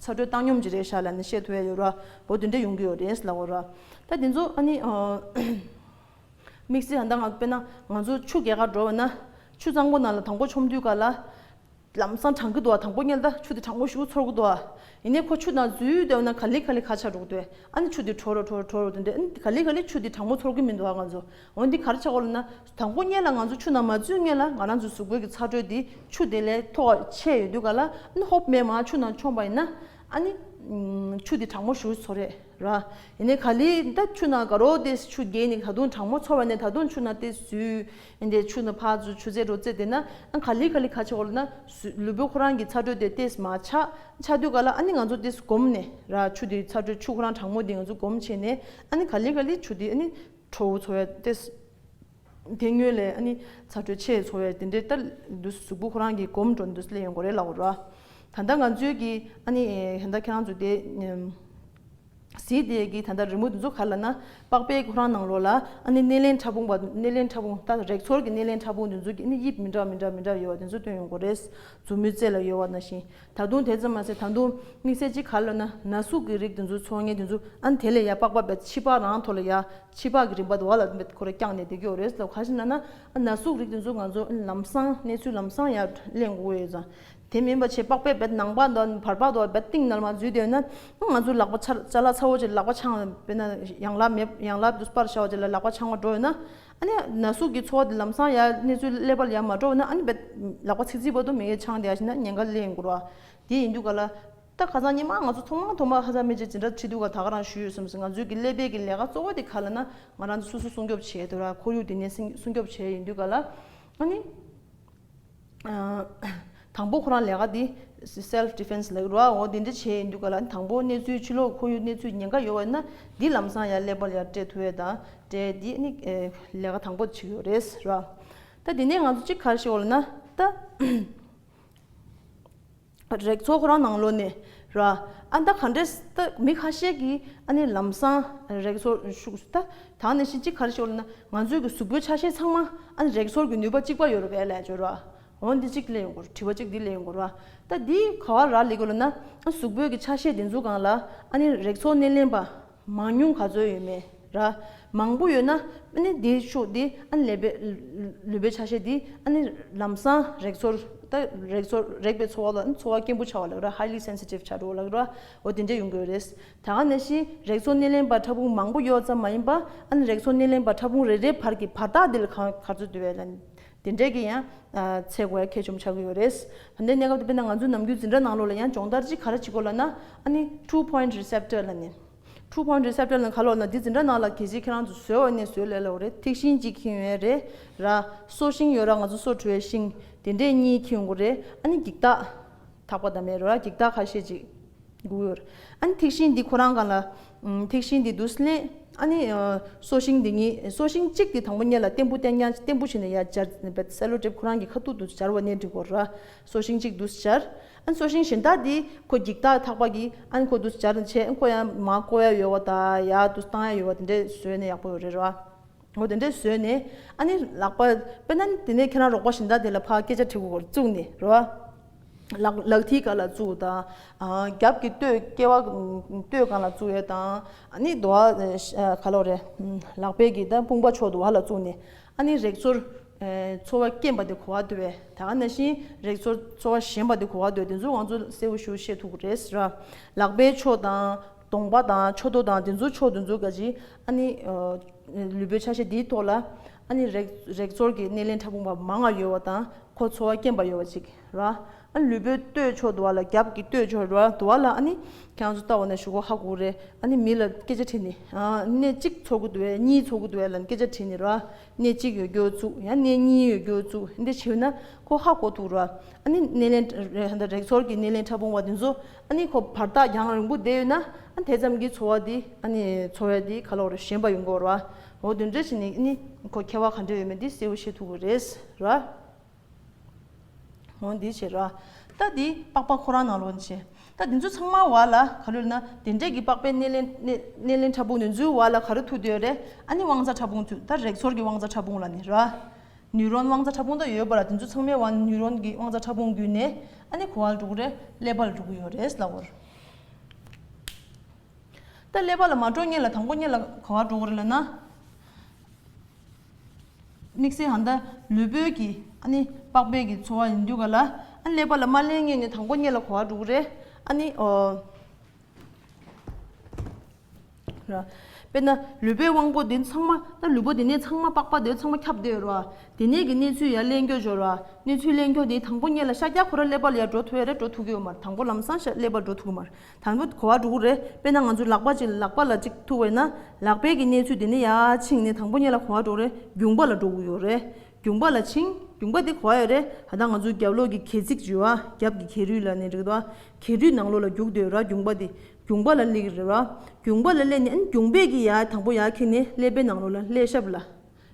ཚ་དྲོད་བཏང་སྙོམས་ཅིག་རེད་ཤག་ལབ་ནས་བཤད་ཐུབ་ཡ་ཡོད་ར། འོ་དེ་འདྲ་ཡོང་གི་ཡོད་རེད་ལབ་པ་ར། ད་དེ་ཚོ་ཨ་ནི་དམིགས་བསལ་ད་ལྟ་ང་དཔེར་ན་ང་ཚོ་ཆུ་རྒྱག་གར་འགྲོ་བ་ན། ཆུ་གཙང་པོ་ནང་ལ་དང་པོ་མཆོང་དུས་ག་ལ། ལམ་སང་གྲང་གི་འདུག་བ། དང་པོ་ཉལ་ད་ཆུ་དེ་གྲང་མོ་ཞེ་པོ་ཚོར་གི་འདུག་བ། ཡིན་ནའི་ཁོ་ཆུ་ནང་འཛུལ་བསྡད་ན་ག་ལེ་ག་ལེ་ག་ཆགས་འགྲོ་གི་འདུག་ཨ་ནི་ཆུ་དེ་དྲོ་རུ་དྲོ་རུ་དྲོ་རུ་དེ་འདྲ། ཨ་ནི་ག་ལེ་ག་ལེ་ཆུ་དེ་གྲང་མོ་ཚོར་གི་མི་འདུག་བ་ང་ཚོ། འོ་འདི་ག་རེ་ཆགས་ཀྱི་ཡོད་ལབ་ན། དང་པོ་ཉལ་ལ་ང་ཚོ་ཆུ་ནང་མ་འཛུལ་སྔོན་ལ་ང་རང་ཚོ་གཟུགས་པོའི་གི་ཚ་དྲོད་དེ་ཆུ་དེ་ལས་མཐོ་བ་ཆེ་ཡོད་དུས་ག་ལ། ཨ་ནི་ཧོབ་མེད་མ་ཆུ་ནང་མཆོངས་པ་ཡིན་ན། ཨ་ནི་ཆུ་དེ་གྲང་མོ་ཞེ་པོ་ཚོར་རེད། ར། ཡིན་ནའི་ག་ལེ་ད་ཆུ་ནང་དགའ་རོགས་དེ་ཆུ་རྒྱས་ནས་ད་དུང་གྲང་མོ་ཚོར་བ་ནས་ད་དུང་ཆུ་ནང་དེ་འཛུལ། ཡིན་དེ་ཆུ་ནང་ཕར་འཛུལ་ཆུ་ཚོད་རོ་ཚོད་དེ་ན། ཨ་ག་ལེ་ག་ལེ་ག་ཆགས་ཀྱི་ཡོད་ལབ་ན། ལུས་པོ་ཁོ་རང་གི་ཚ་དྲོད་དེ་ཏེས་མར་ཆག་ཆག་དུས་ག་ལ། ཨ་ནི་ང་ཚོ་ཏེས་སྒོམ་ནས་ར། ཆུ་དེ་ཚ་དྲོད་ཆུ་ཁོ་རང་གྲང་མོ་དེ་ང་ཚོ་སྒོམ་བྱས་ནས། ཨ་ནི་ག་ལེ་ག་ལེ་ཆུ་དེ་ཨ་ནི་དྲོ་བོ་ཚོར་ཡ་ཏེས། དེ་སྔོན་ལས་ཨ་ནི་ཚ་དྲོད་ཆེ་ཚོར་ཡ་དེ་འདྲའི་ལྟར་འདུག་གཟུགས་པོ་ཁོ་རང་གི་སྒོམ་འགྲོ་འདུག་སླེབས་ཡོང་གི་རེད་ལབ་པ་ར། ད་ལྟ་ང་ཚོའི་གི་ཨ་ནི་ད་ལྟ་ཁྱེད་རང་ཚོ་དེ་གཟིགས་དེ་གི་ད་ལྟ་རི་མོ་དེ་ཚོ་ག་ལབ་ན། པགས་པའི་ཁོ་རང་ནང་ལོགས་ལ་ཨ་ནི་སྣེ་ལེན་ཕྲ་ཕུང་བ། སྣེ་ལེན་ཕྲ་ཕུང་ད་རེག་ཚོར་གི་སྣེ་ལེན་ཕྲ་ཕུང་དེ་ཚོ་གི་ཨ་ནི་དབྱིབས་མི་འདྲ་མི་འདྲ་མི་འདྲ་ཡོད་པ་དེ་ཚོ་སྟོན་ཡོང་གི་རེད། མཛུབ་མོའི་རྩེ་ལ་ཡོད་པ་ནང་བཞིན། ད་དུང་དེ་ཙམ་མ་ཟད་ད་དུང་དམིགས་བསལ་གཅིག་ག་ལབ་ན། ན་ཟུག་གི་རིགས་དེ་ཚོ་ཚོར་མཁན་དེ་ཚོ་ཨ་ནི་དེ་ལས་ཡར་པགས་པ་བེད་ཕྱི་པགས་རང་ཐོག་ལ་ཡར་ཕྱི་པགས་ཀྱི་རིམ་པ་དུ་བ་ལ་ཁོ་ར་བརྐྱངས་ནས་བསྡད་ཀྱི་ཡོད་རེད་ལབ། ག་ཞིག་ན་ན། ཨ་ན་ཟུག་རིགས་དེ་ཚོ་ང་ཚོ་ལམ་སང་གནས་ཚུལ་ལམ་སང་ཡར་གླེང་དགོས་ཡོད་ཙང་། དེ་མིན་པ་བྱས་པགས་པའི་བེད་ནང་པ་དང་བར་པ་དུ་བ་བེད་གཏིང་ནར་མ་འཛུལ་བསྡད་ན། ང་ཚོ་ལག་པ་ཆ་ཅ་ལག་ཚ་བོ་ཅིག་ལག་པ་འཆང་། དཔེར་ན་ཡང་ལག་མེད་ཡང་ལག་དུ་སྤར་བྱ་བ་ཅིག་ལ་ལག་པ་འཆང་བ་འགྲོ་ཡོད་ན། ཨ་ནི་ན་ཟུག་གི་ཚོར་བ་དེ་ལམ་སང་ཡར་གནས་ཚུལ་ཀླད་པ་ལ་ཡར་མ་འགྲོ་ན། ཨ་ནི་བེད་ལག་པ་ཚིག་ཚིག་བར་དུ་མི་ཡས་འཆང་བསྡད་ཡ་ཞིག་ན་ཉེན་ཁ་སླེབས་ཡོང་གི་རེད་བ། དེ་ཡིན་དུས་ག་ལ། ད་ཁ་སང་ཉི་མ་ང་ཚོ་ཐོག་མ་ཐོག་མ་ཧ་ས་མེ་ཅེ་ཇི་འདྲ་ཁྲིད་དུས་ག་ད་ག་རང་ཞུས་ཡོད་བསམ་སོང་། ང་ཚོའི་གི་ཀླད་པའི་གི་ལས་ཀ་གཙོ་བོ་དེ་ག་ལབ་ན། ང་རང་ཚོ་སོ་སོ་སྲུང་སྐྱོབ་བྱས་དུས་ར། ཁོར་ཡུག་དེ་ནས་སྲུང་སྲུང་སྐྱོབ་བྱས་ཡིན་དུས་ག་ལ། ཨ་ནི། ཨ་དང་པོ་ཁོ་རང་ལས་ཀ་དེ་self defense ལབ་ཀྱི་རེད་བ། འོ་དེ་འདྲ་བྱས་ཡིན་དུས་ག་ལ། དང་པོ་གནས་ཚུལ་ཕྱི་ལོགས་ཁོར་ཡུག་གནས་ཚུལ་ཉེན་ཁ་ཡོད་པ་ཡིན་ན། འདི་ལམ་སང་ཡར་ཀླད་པ་ལ་ཡར་སྤྲད་ཐུབ་ཡས་དང་སྤྲད་དེ་ནི་ཨེ་ལས་ཀ་དང་པོ་བྱེད་ཀྱི་ཡོད་རེད་ར། ད་དེ་ནས་ང་ཚོ་གཅིག་ག་རེ་བྱེད་དགོས་ལབ་ན། ད། རེག་ཚོར་ཁོ་རང་ནང་ལོགས་ནས་ར། ཨ་ད་ག་འདྲས་ད་མི་ཁ་ཤས་ཀྱིས་ཨ་ནི་ལམ་སང་རེག་ཚོར་ཤུགས་ད་ད་ནས་ཤི་གཅིག་ག་རེ་ཤོར་ན། ང་ཚོའི་གི་གཟུགས་པོའི་ཆ་ཤས་ཚང་མ་ཨ་ནི་རེག་ཚོར་གྱི་ནུས་པ་གཅིག་པ་ཡོད་རེད་པས་ལབ་ཡ་ཅིག་ཡོད་ར། འོ་འདི་གཅིག་ལབ་ཡོང་གི་རེད། དྲི་བ་གཅིག་འདི་ལབ་ཡོང་གི་རེད་བ། ད་འདི་ག་བ་རག་ལས་ཀྱི་ལབ་ན། ཨ་གཟུགས་པོའི་གི་ཆ་ཤས་འདི་ཚོ་སྒང་ལ་ཨ་ནི་རེག་ཚོར་སྣེ་ལེན་པ་མང་ཉུང་ག་ཚོད་ཡོད་མེད་ར། མང་པོ་ཡོད་ན་ཨ་ནི་དེའི་ཤུགས་དེ་ཨ་ནི་ཀླད་པའི་ལུས་པོའི་ཆ་ཤས་དེ་ཨ་ནི་ལམ་སང་རེག་ཚོར། ད་རེག་ཚོར་རེག་པའི་ཚོར་བ་ལ་ཨ་ནི་ཚོར་བ་སྐྱེན་པོ་ཆགས་པ་ལབ་ར། highly sensitive ཆགས་འགྲོ་བ་ལབ་ར། འོ་དེ་འདྲ་ཡོང་གི་ཡོད་རེད། ད་ག་ནང་བཞིན་རེག་ཚོར་སྣེ་ལེན་པ་ཕྲ་ཕུང་མང་པོ་ཡོད་ཙམ་མ་ཡིན་པ། ཨ་ནི་རེག་ཚོར་སྣེ་ལེན་པ་ཕྲ་ཕུང་རེ་རེའི་བར་གྱི་བར་ཐག་དེ་ལ་ག་ག་ཚོད་འདུག་པས་ལབ་ནི། དེ་འདྲས་ཀྱི་ཡང་ཨ་ཚད་དགོས་ཡ་གལ་ཆེན་པོ་ཆགས་ཀྱི་ཡོད་རེད། ད་ལྟའི་གནས་སྐབས་དེ་དཔེར་ན་ང་ཚོའི་ནམ་རྒྱུན་འཛིན་གྲྭ་ནང་ལོགས་ལ་ཡང་སྦྱོང་བརྡར་ཅིག་ག་རེ་བྱེད་དགོས་ལབ་ན། ཨ་ནི་two point receptor ལབ་ནི། two point receptor ལབ་ན་ག་ལབ་ན། འདི་འཛིན་གྲྭ་ནང་ལ་གལ་སྲིད་ཁྱེད་རང་ཚོ་བཟོས་པ་ནས་བཟོས་ལས་ལ་འོ་རེད། ཐིག་ཤིང་གཅིག་འཁྱེར་ཡོད་རེད་ར། སོ་ཤིང་ཡོད་ར། ང་ཚོ་སོ་བྲུ་བའི་ཤིང་དེ་འདྲས་གཉིས་འཁྱེར་ཡོང་གི་རེད། ཨ་ནི་འགྱིག་ཐག་ཐག་པ་དང་མེད་ར། འགྱིག་ཐག་ཁ་ཤས་ཅིག་དགོས་ཡོད་རེད། ཨ་ནི་ཐིག་ཤིང་འདི་ཁོ་རང་སྒང་ལ་ཨམ་ཐིག་ཤིང་འདི་འདུག་སེ་ལེན། ཨ་ནི་ཨ་སོ་ཤིང་འདི་གཉིས། སོ་ཤིང་གཅིག་འདི་དང་པོ་ཉལ་ལ་བརྟན་པོ་བརྟན་རྐྱང་བརྟན་པོ་བྱས་ནས་ཡར་སྦྱར་ནས་སེ་ལོ་ཊེབ་ཁོ་རང་གི་ཁ་ཐུག་ཏུ་སྦྱར་བ་ནས་འགྲིག་གོ་ར། སོ་ཤིང་གཅིག་འདུག་སེ་སྦྱར། ཨ་ནི་སོ་ཤིང་གཞན་དག་འདི་ཁོ་འགྱིག་ཐག་ཐག་པ་གིས་ཨ་ནི་ཁོ་འདུག་སེ་སྦྱར་ནས་བྱས། ཨ་ནི་ཁོ་ཡང་མར་བཀོག་ཡ་ཡོད་པ་དང་ཡར་འདུག་སེ་བཏང་ཡ་ཡོད་པ་དེ་འདྲས་བཟོས་ནས་ཡག་པོ་ཡོད་རེད་ར། འོ་དེ་འདྲས་བཟོས་ནས་ཨ་ནི་ལག་པ་དཔེར་ན་དེ་ནས་ཁྱེད་རང་རོགས་པ་གཞན་དག་དེ་ལ་ཕར་སྐད་ཆ་དྲི་དགོས་བཙུགས་ནས་རེད་བ། ལག་ལག་མཐིལ་སྒང་ལ་བཙུགས་དང་། ཨ། རྒྱབ་ཀྱི་སྟོད་ཀྱི་སྟོད་སྒང་ལ་བཙུགས་ཡས་དང་། ཨ་ནི་དུ་བ། ཨ། ག་ལབ་རེད། ལག་པའི་གི་ད་དཔུང་པ་ཕྱོགས་དུ་བ་ལ་བཙུགས་ནས། ཨ་ནི་རེག་ཚོར། ཨ། ཚོར་བ་སྐྱེན་པ་དེ་གོ་བ་འདུག་པས། ད་ག་ནང་བཞིན་རེག་ཚོར་ཚོར་བ་ཞན་པ་དེ་གོ་བ་འདུག་པས། དེ་ཚོ་ང་ཚོ་གསལ་པོ་ཞེ་པོ་ཤེས་ཐུབ་ཀྱི་རེད་ར། ལག་པའི་ཕྱོགས་དང་། གདོང་པ་དང་མཆུ་ཏོ་དང་དེ་ཚོ་ཕྱོགས་དེ་ཚོ་ག་ཅི། ཨ་ནི། ཨ། ལུས་པོའི་ཆ་ཤས་འདིའི་ཐོག་ལ། ཨ་ནི་རེག་རེག་ཚོར་གྱི་སྣེ་ལེན་ཕྲ་ཕུང་པ་མང་ང་ཡོད་པ་དང་། ཁོ་ཚོར་བ་སྐྱེན་པ་ཡོད་པ་ཅིག་ར། ཨ་ནི་ལུས་པོའི་སྟོད་ཕྱོགས་དུ་བ་ལ། རྒྱབ་ཀྱི་སྟོད་ཕྱོགས་ར་དུ་བ་ལ། ཨ་ནི་ཁྱེད་རང་ཚོ་ལྟ་བ་ན་གཞུག་གུ་ཧ་གོ་རེད། ཨ་ནི་མི་ལ་སྐད་ཆ་དྲིས་ནས། ཨ། སྣེ་གཅིག་ཚོར་གྱི་འདུག་པས། གཉིས་ཚོར་གྱི་འདུག་པས་ལབ་ནས་སྐད་ཆ་དྲིས་ནས་ར། སྣེ་གཅིག་ཡོད་རྒྱུ་བཙུགས། ཡང་སྣེ་གཉིས་ཡོད་རྒྱུ་བཙུགས། འདི་བྱས་ན་ཁོ་ཧ་གོ་ཐུབ་ར། ཨ་ནི་སྣེ་ལེན་རེ་ད་རེག་ཚོར་གྱི་སྣེ་ལེན་ཕྲ་ཕུང་པ་དེ་ཚོ། ཨ་ནི་ཁོ་བར་ཐག་རྒྱང་རིང་པོ་བསྡད་ཡོད་ན། ཨ། དེ་ཙམ་གྱི་ཚོར་བ་དེ། ཨ་ནི་ཚོར་བ་དེ་ག་ལབ་རེད། ཞན་པ་ཡོང་གི་རེད་པ། འོ་དེ་འདྲ་བྱས་ནས་ཨ་ནི་ཁོ་ཁྱད་པར་ག་འདྲ་ཡོད་མེད་དེ་གསལ་པོ་ཤེས་ཐུབ་ཀྱི་རེད་ར། འོ་འདི་བྱས་ར། ད་འདི་པགས་པ་ཁོ་རང་ནང་ལོགས་ནས་བྱས། ད་འདི་ཚོ་ཚང་མ་བར་ལ་ག་རེ་ཡོད་ན། དེ་འདྲས་ཀྱི་པགས་པའི་སྣེ་ལེན་སྣེ་སྣེ་ལེན་ཕྲ་ཕུང་དེ་ཚོའི་བར་ལ་ག་རེ་ཐུག་བསྡད་ཡོད་རེད། ཨ་ནི་དབང་རྩ་ཕྲ་ཕུང་ཐུག་ད་རེག་ཚོར་གྱི་དབང་རྩ་ཕྲ་ཕུང་ལབ་ནི་ར། ནུས་རོན་དབང་རྩ་ཕྲ་ཕུང་ད་ཡོད་པ་ར། དེ་ཚོ་ཚང་མའི་བར་ནུས་རོན་གྱི་དབང་རྩ་ཕྲ་ཕུང་བརྒྱུད་ནས། ཨ་ནི་ག་པར་འགྲོ་གི་རེད། ཀླད་པ་ལ་འགྲོ་གི་ཡོད་རེད་ལབ་པ་རེད། ད་ཀླད་པ་ལ་མ་འགྲོ་སྔོན་ལ། དང་པོ་སྔོན་ལ་ག་པར་འགྲོ་གི་རེད་ལབ་ན། དམིགས་བསལ་ཧ་ད་ལུས་པོའི་གི། ཨ་ནི་པགས་པའི་གི་ཚོར་བ་ཡིན་དུས་ག་ལ། ཨ་ནི་ཀླད་པ་ལ་མ་སླེབས་སྔོན་ནས་དང་པོ་སྔོན་ལ་ག་པར་འགྲོ་གི་རེད། ཨ་ནི། ཨོ། ར། དཔེར་ན་ལུས་པོའི་དབང་པོ་འདི་ཚང་མ། ད་ལུས་པོ་འདི་ནས་ཚང་མ། པགས་པ་འདི་ཚང་མ་ཁྱབ་བསྡད་ཡོད་ར། དེ་ནས་ཀྱི་གནས་ཚུལ་ཡར་ལེན་རྒྱུ་ཡོད་ར། གནས་ཚུལ་ལེན་རྒྱུ་འདི་དང་པོ་སྔོན་ལ་ཤར་རྒྱག་ཁོ་རང་ཀླད་པ་ལ་ཡར་འགྲོ་ཐུབ་ཡོད་རེད། འགྲོ་ཐུབ་ཀྱི་ཡོད་མ་རེད། དང་པོ་ལམ་སང་ཤ་ཀླད་པར་འགྲོ་ཐུབ་ཀྱི་མ་རེད། དང་པོ་ག་པར་འགྲོ་གི་རེད། དཔེར་ན་ང་ཚོའི་ལག་པ་ཅིག་ལག་པ་ལ་ཅིག་ཐུག་པ་ཡིན་ན། ལག་པའི་གི་གནས་ཚུལ་དེ་ནས་ཡར་ཕྱིན་ནས་དང་པོ་སྔོན་ལ་ག་པར་འགྲོ་གི་རེད། རྒྱུངས་པ་ལ་འགྲོ་གི་ཡོད་རེད། རྒྱུངས་པ་ལ་ཕྱིན། རྒྱུངས་པ་དེ་ག་པར་ཡོད་རེད། ད་ལྟ་ང་ཚོའི་རྒྱབ་ལོགས་ཀྱི་གྱེས་ཚིགས་ཅིག་ཡོད་པ། རྒྱབ་ཀྱི་གྱེས་རུས་ལབ་ནས་འགྲིག་འདུག་པ། གྱེས་རུས་ནང་ལོགས་ལ་རྒྱུག་བསྡད་ཡོད་ར། རྒྱུངས་པ་དེ། རྒྱུངས་པ་ལ་སླེབས་ཀྱི་རེད་པ། རྒྱུངས་པ་ལ་སླེབས་ནས། ཨ་ནི་རྒྱུངས་པས་ཀྱི་ཡར་དང་པོ་ཡར་འཁྱེར་ནས་ཀླད་པའི་ནང་ལོགས་ལ་ཀླད་ཤབ་ལ།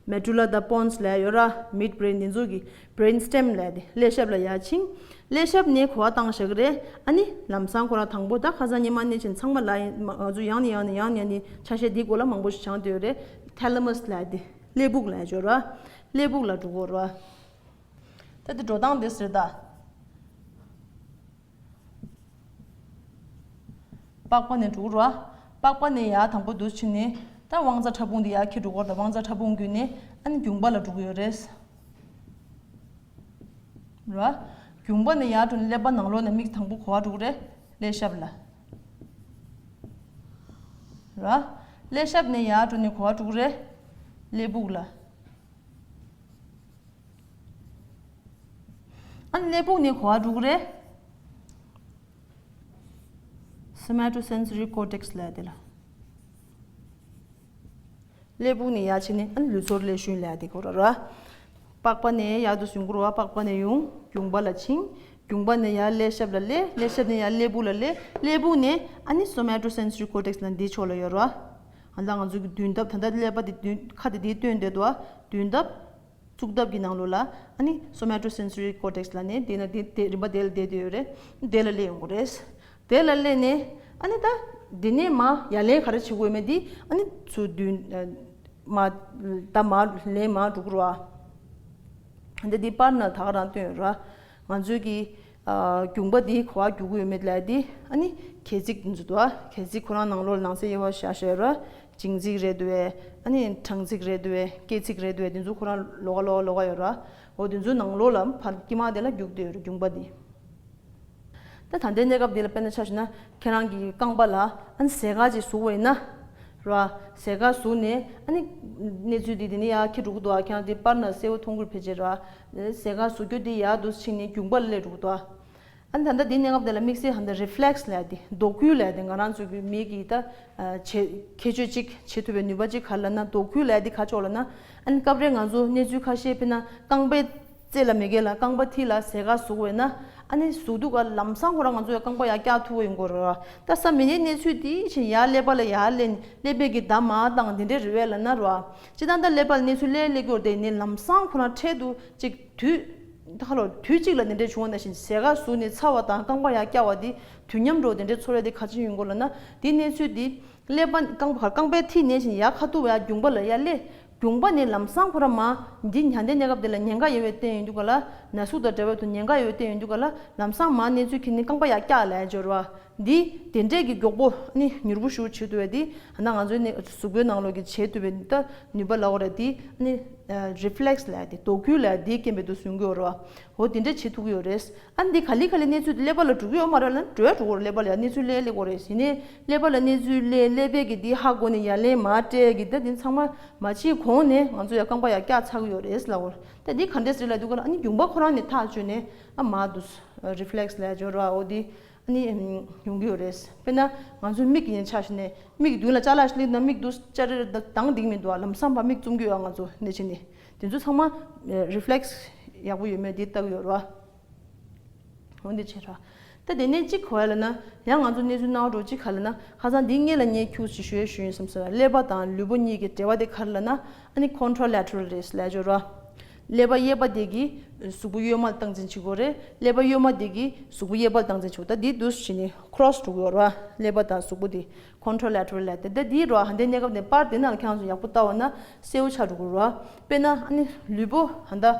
Medulla de Pons ལབ་ཡོད་ར། Midbrain འདི་ཚོ་གི་brain stem ལབ་དེ། ཀླད་ཤབ་ལ་ཡར་ཕྱིན། ཀླད་ཤབ་ནས་ག་པར་བཏང་བཞག་གི་རེད། ཨ་ནི་ལམ་སང་ཁོ་རང་དང་པོ་ད་ཁ་སང་ཉི་མ་ནས་བྱས་ཚང་མ་ལ་ཡིན། ང་ཚོ་ཡང་ནས་ཡང་ནས་ཡང་ནས་ཡང་ནས་ཆ་ཤས་འདིའི་སྐོར་ལ་མང་པོ་ཞིག་སྦྱངས་བསྡད་ཡོད་རེད། Thalamus ལབ་དེ། ཀླད་པུག་ལབ་ཡོད་ར། ཀླད་པུག་ལ་འགྲོ་གི་ཡོད་ར། ད་དེ་འགྲོ་སྟངས་དེ་ཟེར་ད། པགས་པ་ནས་འགྲོ་གི་ར། པགས་པ་ནས་ཡར་དང་པོ་འདུག་ཕྱིན་ནས། ད་དབང་རྩ་ཕྲ་ཕུང་འདི་ཡར་འཁྱེར་འགྲོ་གི་ཡོད་ར། ད་དབང་རྩ་ཕྲ་ཕུང་བརྒྱུད་ནས་ཨ་ནི་རྒྱུངས་པ་ལ་འགྲོ་གི་ཡོད་རེད། ར། རྒྱུངས་པ་ནས་ཡར་འགྲོ་ནས་ཀླད་པ་ནང་ལོགས་ནས་མིག་དང་པོ་ག་པར་འགྲོ་གི་རེད། ཀླད་ཤབ་ལ། ར། ཀླད་ཤབ་ནས་ཡར་འགྲོ་ནས་ག་པར་འགྲོ་གི་རེད། ཀླད་པུག་ལ། ཨ་ནི་ཀླད་པུག་ནས་ག་པར་འགྲོ་གི་རེད། Somatosensory cortex ལབ་དེ་ལ། ཀླད་པུག་ནས་ཡར་ཕྱིན་ནས་ཨ་ནི་ལུས་ཚོར་ཀླད་ཤུན་ལབ་དེ་གོ་ར་ར། པགས་པ་ནས་ཡར་དུ་ཡོང་གི་ར་བ། པགས་པ་ནས་ཡོང་། རྒྱུངས་པ་ལ་ཕྱིན། རྒྱུངས་པ་ནས་ཡར་ཀླད་ཤབ་ལ་སླེབས། ཀླད་ཤབ་ནས་ཡར་ཀླད་པུག་ལ་སླེབས། ཀླད་པུག་ནས་ཨ་ནི་somatosensory cortex ལབ་འདིའི་ཕྱོགས་ལ་ཡོད་ར་བ། ཨ་ད་ང་ཚོ་གི་མདུན་ཐབས། ད་ལྟ་ཀླད་པ་འདི་མདུན། ཁ་འདི་འདིའི་སྟེང་བསྡད་འདུག་བ། མདུན་ཐབས། གཙུག་ཐབས་ཀྱི་ནང་ལོགས་ལ་ཨ་ནི་somatosensory cortex ལབ་ནས་དེ་ན་དེ་དེ་རིམ་པ་དེ་ལ་བསྡད་བསྡད་ཡོད་རེད། དེ་ལ་སླེབས་ཡོང་གི་རེད། དེ་ལ་སླེབས་ནས་ཨ་ནི་ད་དེ་ནས་མར་ཡར་ལེན་ག་རེ་བྱེད་དགོས་མེད་དེ། ཨ་ནི་ཚུར་མདུན་མར་ད་མར་ལེན་མར་འགྲོ་གི་རེད་བ། འདི་འདི་པར་ནང་ད་ག་རང་སྟོན་ཡོད་ར། ང་ཚོའི་གི་ཨ་རྒྱུངས་པ་འདི་ག་པར་རྒྱུག་གི་ཡོད་མེད་ལབ་དེ། ཨ་ནི་གྱེས་ཚིགས་འདི་ཚོ་འདུག་བ། གྱེས་ཚིགས་ཁོ་རང་ནང་ལོགས་ལ་ནང་གསེས་དབྱེ་བ་བཞག་བཞག་ཡོད་ར། བྱིངས་ཚིགས་རེད་འདུག་བས། ཨ་ནི་གྲངས་ཚིགས་རེད་འདུག་བས། སྐྱེད་ཚིགས་རེད་འདུག་བས། འདི་ཚོ་ཁོ་རང་ལོགས་ཀ་ལོགས་ཀ་ལོགས་ཀ་ཡོད་ར། འོ་འདི་ཚོའི་ནང་ལོགས་ལ་ཕར་དཀྱིལ་མ་དེ་ལ་རྒྱུག་བསྡད་ཡོད་ར། རྒྱུངས་པ་འདི། ད་ད་ལྟའི་གནས་སྐབས་འདི་ལ་དཔེར་ན་ཆ་བཞག་ན། ཁྱེད་རང་གི་རྐང་པ་ལ་ཨ་ནི་ཟས་སྐལ་ཅིག་ཟུག་པ་ཡིན་ན། ར། ཟས་སྐལ་ཟུག་ནས་ཨ་ནི་གནས་ཚུལ་འདི་འདི་ནས་ཡར་འཁྱེར་འགྲོ་གི་འདུག་བ། ཁྱེད་རང་འདི་པར་ནང་གསལ་པོ་མཐོང་གི་རེད་ཕལ་ཆེར་ར། ཟས་སྐལ་ཟུག་རྒྱུ་འདི་ཡར་དུ་ཕྱིན་ནས་རྒྱུངས་པ་ལ་སླེབས་འགྲོ་གི་འདུག་བ། ཨ་ནི་ད་ལྟ་འདིའི་གནས་སྐབས་དེ་ལ་དམིགས་བསལ་ཧ་འདི་reflex ལབ་དེ། དོགས་ཀུན་ལབ་དེ། ང་རང་ཚོ་གི་མི་གི་ད་བྱེད་ཁྱད་ཆོས་གཅིག་བྱེད་ཐུབ་པའི་ནུས་པ་གཅིག་ག་རེ་ལབ་ན། དོགས་ཀུན་ལབ་དེ་ག་ཅོག་ལབ་ན། ཨ་ནི་སྐབས་རེ་ང་ཚོ་གནས་ཚུལ་ཁ་ཤས། དཔེར་ན་རྐང་པའི་རྩེ་ལ་མི་དགེ་ལ་རྐང་པ་མཐིལ་ལ་ཟས་སྐལ་ཟུག་པ་ཡིན་ན། ཨ་ནི་ཟུག་དུས་ག་ལམ་སང་ཁོ་རང་ང་ཚོ་ཡ་རྐང་པ་ཡར་བཀྱག་ཐུབ་པ་ཡོང་གི་རེད་བ། ད་ས་མི་ཉལ་གནས་ཚུལ་དེ་བཞིན་ཡར་ཀླད་པ་ལ་ཡར་སླེབས་ནས་ཀླད་པའི་གི་ད་མར་བཏང་དེ་འདྲའི་རེད་པས་ལབ་ན་ར། སྤྱིར་བཏང་ད་ཀླད་པ་ལ་གནས་ཚུལ་སླེབས་སླེབས་ཀྱི་ཡོད་དེ། ནས་ལམ་སང་ཁོ་རང་འཕྲལ་དུ་ཅིག་དུས་ད་ག་ལོ་དུས་གཅིག་ལ་དེ་འདྲ་བྱུང་བ་ནང་བཞིན་ཟས་སྐལ་ཟུག་ནས་ཚ་བ་དང་རྐང་པ་ཡར་བཀྱག་པ་དེ་དུས་མཉམ་འགྲོ་དེ་འདྲའི་ཚོར་བ་དེ་ག་ཅི་ཡོང་གི་ལབ་ན། དེ་གནས་ཚུལ་དེ་ཀླད་པ་རྐང་པ་རྐང་པའི་མཐིལ་ནས་བཞིན་ཡར་ཁ་ཐུག་ཡར་རྒྱུངས་པ་ལ་ཡར་སླེབས། གྱོང་པ་ནི་ལམ་སང་ཁོ་རང་མ་འདི་ཉ་ལྡན་གནས་སྐབས་དེ་ལ་ཉེན་ཁ་ཡོད་པའི་སྟེང་ཡོད་འདུག་ག་ལ། ན་ཟུག་དང་འབྲེལ་བའི་ཐོག་ཉེན་ཁ་ཡོད་པའི་སྟེང་ཡོད་འདུག་ག་ལ། ལམ་སང་མ་གནས་ཚུལ་ཁྱེར་ནས་རྐང་པ་ཡར་བཀྱག་ལབ་ཡ་སྦྱོར་བ། འདི་དེ་འདྲས་ཀྱི་མགྱོགས་པོ་ནི་མྱུར་པོ་ཞིག་བྱེད་ཐུབ་པའི་འདི་ཨ་ན་ང་ཚོའི་ནི་གཟུགས་པོའི་ནང་ལོགས་ཀྱི་བྱེད་ཐུབ་པའི་ད་ནུས་པ་ལ་འོ་རེད། འདི་ནི་རི་ཕི་ལེག་སི་ལབ་ཡ་འདི་དོ་ཁུར་ལབ་ཡ་འདིའི་རྐྱེན་པས་འདུག་གསུང་གི་ཡོད་རེད་བ། འོ་དེ་འདྲ་བྱེད་ཐུབ་ཀྱི་ཡོད་རེད། ཨ་འདི་ག་ལེ་ག་ལེ་གནས་ཚུལ་དེ་ཀླད་པ་ལ་འགྲོ་གི་ཡོད་མ་རེད་ལ་འགྲོ་ཡ་འགྲོ་གི་རེད། ཀླད་པ་ལ་ཡ་གནས་ཚུལ་སླེབས་སླེབས་དགོས་རེད། ཡིན་ནའི་ཀླད་པ་ལ་གནས་ཚུལ་སླེབས་སླེབས་པའི་གི་འདི་ཧ་གོ་ནས་ཡར་ལན་མར་སྤྲད་གི་ད་འདི་ཚང་མ་མ་བྱེད་གོང་ནས་ང་ཚོ་ཡ་རྐང་པ་ཡ་བཀྱག་ཚར་གི་ཡོད་རེད་ལབ་དགོས་རེད། ད་འདི་ག་འདྲས་རེད་ལབ་དུས་ཀ་ལ་ཨ་ནི་གྱོང་པ་ཁོ་རང་ནས་ཐག་གཅོད་ནས་ཨ་མར་འདུག་རི་ཕི་ལེག་སི་ལབ་ཡ་སྦྱོར་བ་འོ་འདི་ཨ་ནི་ཡོང་གི་ཡོད་རེད། དཔེར་ན་ང་ཚོའི་མིག་གི་ཡན་ཆ་ཞིག་ནས་མིག་མདུན་ལ་ཅ་ལག་ཞིག་སླེབས་ན་མིག་འདུག་ཅ་རེར་དང་འདིག་མི་འདུག་ཨ། ལམ་སང་ཕར་མིག་བཙུམ་གི་ཡོད་ཨ། ང་ཚོ་ནས་བྱས་ནས་དེ་ཚོ་ཚང་མ་རི་ཕི་ལེག་སི་ཡག་པོ་ཡོད་མེད་འདི་ལྟ་གི་ཡོད་རེད་བ། འོ་འདི་བྱས་ར། ད་དེ་ནས་གཅིག་ག་རེ་ལབ་ན་ཡང་ང་ཚོ་གནས་ཚུལ་སྣང་བ་འགྲོ་གཅིག་ག་རེ་ལབ་ན་ཁ་སང་འདི་སྔོན་ལ་ངས་ཁྱུག་ཅིག་ཞུ་ཡ་ཞུ་ཡིན་བསམ་སོང་། ཀླད་པ་དང་ལུས་པོ་གཉིས་ཀྱི་འབྲེལ་བ་དེ་ག་རེ་ལབ་ན་ཨ་ནི་ཀོན་ཊྲོ་ལེ་ཊ་རལ་རེད་ལབ་ཡ་ཅིག་ཡོད་ར། ཀླད་པ་གཡས་པ་དེ་གིས་གཟུགས་པོ་གཡོན་མ་སྟངས་འཛིན་བྱེད་ཀྱི་ཡོད་རེད། ཀླད་པ་གཡོན་མ་དེ་གིས་གཟུགས་པོ་གཡས་པ་སྟངས་འཛིན་བྱེད་ཀྱི་ཡོད། ད་འདི་འདུག་སེ་བྱས་ནས་ཁོ་རོ་སི་འགྲོ་གི་ཡོད་ར། ཀླད་པ་དང་གཟུགས་པོ་དེ་ཀོན་ཊྲོ་ལེ་ཊ་རལ་ལབ་དེ་ད་འདི་ར། ཧ་འདི་གནས་སྐབས་ནས་པར་དེ་ནང་ལ་ཁྱེད་རང་ཚོ་ཡག་པོ་ལྟ་བ་ན་སེའུ་ཆགས་འགྲོ་གི་ར། དཔེར་ན་ཨ་ནི་ལུས་པོ་ཧ་ད་ཨ་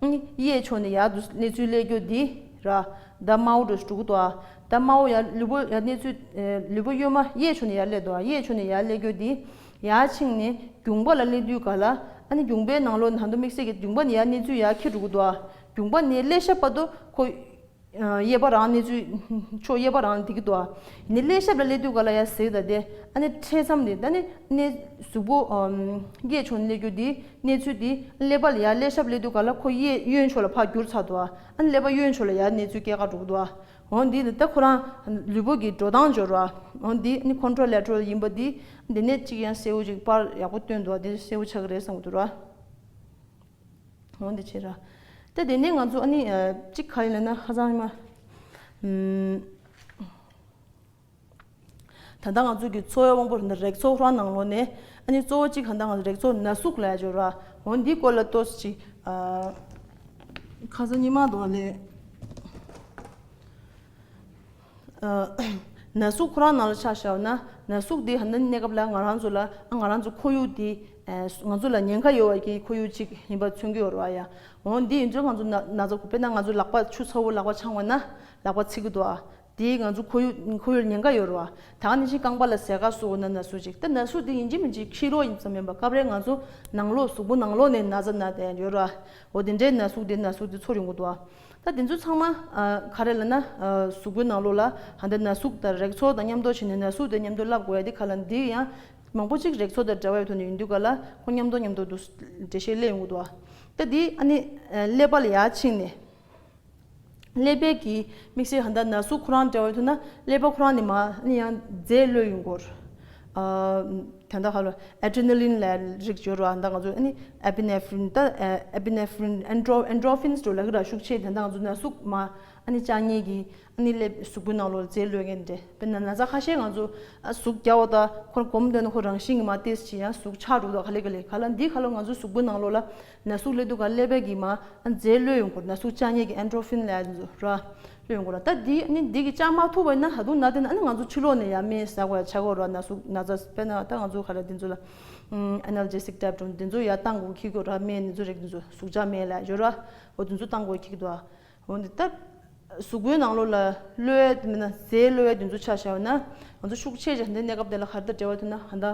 ནི་གཡས་ཕྱོགས་ནས་ཡར་འདུག་གནས་ཚུལ་སླེབས་རྒྱུ་འདི་ར། ད་དམར་པོ་འདྲ་ཞིག་འགྲོ་གི་འདུག་ཨ། ད་དམར་པོ་ཡར་ལུས་པོ་ཡར་གནས་ཚུལ་ལུས་པོ་གཡོན་མ་གཡས་ཕྱོགས་ནས་ཡར་སླེབས་འདུག་ཨ། གཡས་ཕྱོགས་ནས་ཡར་སླེབས་རྒྱུ་འདི་ཡར་ཕྱིན་ནས་གྱོང་པ་ལ་སླེབས་དུས་ག་ལ་ཨ་ནི་གྱོང་པའི་ནང་ལོགས་ན་ད་དམིགས་བསལ་གྱི་གྱོང་པ་ནས་ཡར་གནས་ཚུལ་ཡར་འཁྱེར་འགྲོ་གི་འདུག་ཨ། གྱོང་པ་ནས་སླེབས་ཤག་བར་དུ་ཁོ་གཡས་པ་རང་གནས་ཚུལ་ཕྱོགས་གཡས་པ་རང་ལ་འདི་གི་འདུག་ཨ། ནས་སླེབས་ཤག་ལ་སླེབས་དུས་ག་ལ་ཡར་ཟེར་ད་དེ་ཨ་ནི་འཕྲད་མཚམས་དེ་ད་ནི་གནས་གཟུགས་པོ་གཡས་ཕྱོགས་ནས་སླེབས་རྒྱུ་འདི་གནས་ཚུལ་འདི་ཀླད་པ་ལ་ཡར་སླེབས་ཤག་སླེབས་དུས་ག་ལ་ཁོ་གཡས་གཡོན་ཕྱོགས་ལ་ཕར་བསྒྱུར་ཚར་འདུག་ཨ། ཨ་ནི་ཀླད་པ་གཡོན་ཕྱོགས་ལ་ཡར་གནས་ཚུལ་སྐྱེལ་ག་འགྲོ་གི་འདུག་ཨ། འོ་འདི་ནི་ད་ཁོ་རང་ལུས་པོ་གི་འགྲོ་སྟངས་སྦྱོར་བ། འོ་འདི་ནི་ཀོན་ཊྲོ་ལེ་ཊ་རལ་ཡིན་པ་འདི་འདི་ནས་གཅིག་ཡང་སེའུ་གཅིག་པར་ཡག་པོ་སྟོན་འདུག་འདི་སེའུ་ཆགས་ཀྱི་རེད་བསམ་གྱི་འདུག་ར། འོ་འདི་བྱེད་ར། ད་དེ་ནས་ང་ཚོ་ཨ་ནི་གཅིག་ག་ཡིན་ལབ་ན་ཁ་སང་ཡིན་མ། ད་ལྟ་ང་ཚོ་གི་འཚོ་བའི་དབང་པོ་རེད་འདུག་རེག་ཚོགས་རང་ནང་ལོགས་ནས་ཨ་ནི་གཙོ་བོ་གཅིག་ག་ད་ང་ཚོ་རེག་ཚོགས་ན་ཟུག་ལབ་ཡ་ཅིག་ཡོད་ར། འོ་འདི་སྐོར་ལ་ཏོག་ཙམ་ཅིག་ཁ་སང་ཉི་མ་དོ་ལས་ན་ཟུག་ཁོ་རང་ནང་ལ་ཆ་བཞག་ན་ན་ཟུག་འདི་ཧ་ན་གནས་སྐབས་ལ་ང་རང་ཚོ་ལ་ང་རང་ཚོ་ཁོར་ཡུག་འདི་ང་ཚོ་ལ་ཉེན་ཁ་ཡོད་པ་གི་ཁོར་ཡུག་ཅིག་ཡིན་པ་མཚོན་གྱི་ཡོད་ར་ཡ། འོ་འདི་ཡིན་ཚོད་ང་ཚོ་ན་ན་ཚ་དཔེར་ན་ང་ཚོ་ལག་པ་ཆུ་ཚ་བོ་ལག་པ་འཆང་བ་ན་ལག་པ་ཚིག་གི་འདུག་ཨ། དེས་ང་ཚོ་ཁོར་ཡུག་ཁོར་ཡུག་ལ་ཉེན་ཁ་ཡོད་རེད་བ། ད་ག་ནང་བཞིན་རྐང་པ་ལ་ཟས་ག་ཟུག་ན་ན་ཟུག་ཅིག་ད་ན་ཟུག་དེ་ཡིན་གཅིག་མིན་གཅིག་ཕྱི་ལོགས་ཡིན་ཙམ་མིན་པ་སྐབས་རེ་ང་ཚོ་ནང་ལོགས་གཟུགས་པོ་ནང་ལོགས་ནས་ན་ཚ་ན་དེ་ཡོད་རེད་བ། འོ་དེ་འདྲའི་ན་ཟུག་དེ་ན་ཟུག་དེ་ཚོར་ཡོང་གི་འདུག་བ། ད་དེ་ཚོ་ཚང་མ་ག་རེ་ལབ་ན་གཟུགས་པོའི་ནང་ལོགས་ལ་ཧ་ད་ན་ཟུག་དང་རེག་ཚོགས་དང་མཉམ་དུ་བྱས་ནས་ན་ཟུག་དེ་མཉམ་དུ་ལབ་དགོས་ཡ་དེ་ག་ལ་འདི་ཡང་མང་པོ་ཅིག་རེག་ཚོགས་དང་འབྲེལ་བའི་ཐོག་ནས་ཡིན་དུས་ག་ལ་ཁོ་མཉམ་དུ་མཉམ་དུ་འགྲེལ་བཤད་སླེབས་ཡོང་གི་འདུག་བ། ད་འདི་ཨ་ནི་ཀླད་པ་ལ་ཡར་ཕྱིན་ནས། ཀླད་པའི་གི་དམིགས་བསལ་ཧ་ད་ན་ཟུག་ཁོ་རང་འབྲེལ་བ་ཐུག་ན་ཀླད་པ་ཁོ་རང་ནི་མ་ནི་ཡང་རྫས་གློད་ཡོང་གོ། ཨ་ད་ལྟ་ཧ་ལོ་ཨེ་ཌི་རེ་ན་ལིན་ལབ་རིགས་ཡོད་ར། ད་ང་ཚོ་ཨ་ནི་ཨེ་པི་ནེ་ཕི་རིན་ད་ཨེ་པི་ནེ་ཕི་རིན་ཨེན་ཌོ་ཨེན་ཌོར་ཕིན་སི་འགྲོ་ལ་གི་ར་ཤུགས་ཆེ། ད་ལྟ་ང་ཚོ་ན་ཟུག་མ་ཨ་ནི་ཅག་ཉེ་གི་ཨ་ནི་ཀླད་གཟུགས་པོའི་ནང་ལོགས་རྫས་གློད་མཁན་དེ་དཔེར་ན་ན་ཚ་ཁ་ཤས་ང་ཚོ་ཨ་ཟུག་རྒྱག་པ་ད་ཁོ་རང་གོམས་འདོན་ན་ཁོ་རང་བཞིན་གི་མ་ཏེས་ཅི་ཡང་ཟུག་ཆགས་འགྲོ་ད་ག་ལེ་ག་ལེ་ག་ལ་འདི་ག་ལ་ང་ཚོ་གཟུགས་པོའི་ནང་ལོགས་ལ། ན་ཟུག་སླེབས་དུས་ག་ཀླད་པའི་གི་མ་ཨ་རྫས་གློད་ཡོང་གོ། ན་ཟུག་ཅག་ཉེ་གི་ཨེན་ཌོར་ཕིན་ལབ་ཡ་དེ་ཚོ་ར་གློད་ཡོང་གོ་ར། ད་འདི་ཨ་ནི་འདི་གི་ཅག་མ་ཐུབ་པ་ཡིན་ན་ད་དུང་ན་དེ་ན་ཨ་ནི་ང་ཚོ་ཕྱི་ལོགས་ནས་ཡ་སྨན་ཟ་དགོས་ཡ་ཆགས་གོ་ར། ན་ཟུག་ན་ཚ་དཔེར་ན་ད་ང་ཚོ་ག་ར་དེ་ཚོ་ལ་ཨ་ན་ལ་ཇེ་སི་ཀི་ཊའིབ་དེ་ཚོ་ཡ་བཏང་དགོས་ཁེལ་གོ་ར། སྨན་དེ་ཚོ་རིགས་དེ་ཚོ་ཟུག་ཅག་སྨན་ལབ་ཡ་ཡོད་ར། འོ་དེ་ཚོ་བཏང་དགོས་ཁེལ་གི་འདུག་ཨ། འོ་འདི་ད་གཟུགས་པོའི་ནང་ལོགས་ལ་གློད་ཡ་དེ་མིན་ན་རྫས་གློད་ཡ་དེ་ཚོ་ཆ་བཞག་ན་ང་ཚོ་ཤུགས་ཆེ་ཆེ་འདི་གནས་སྐབས་དེ་ལ་ག་རེ་དང་འབྲེལ་བ་ཐུག་ན་ཧ་ད།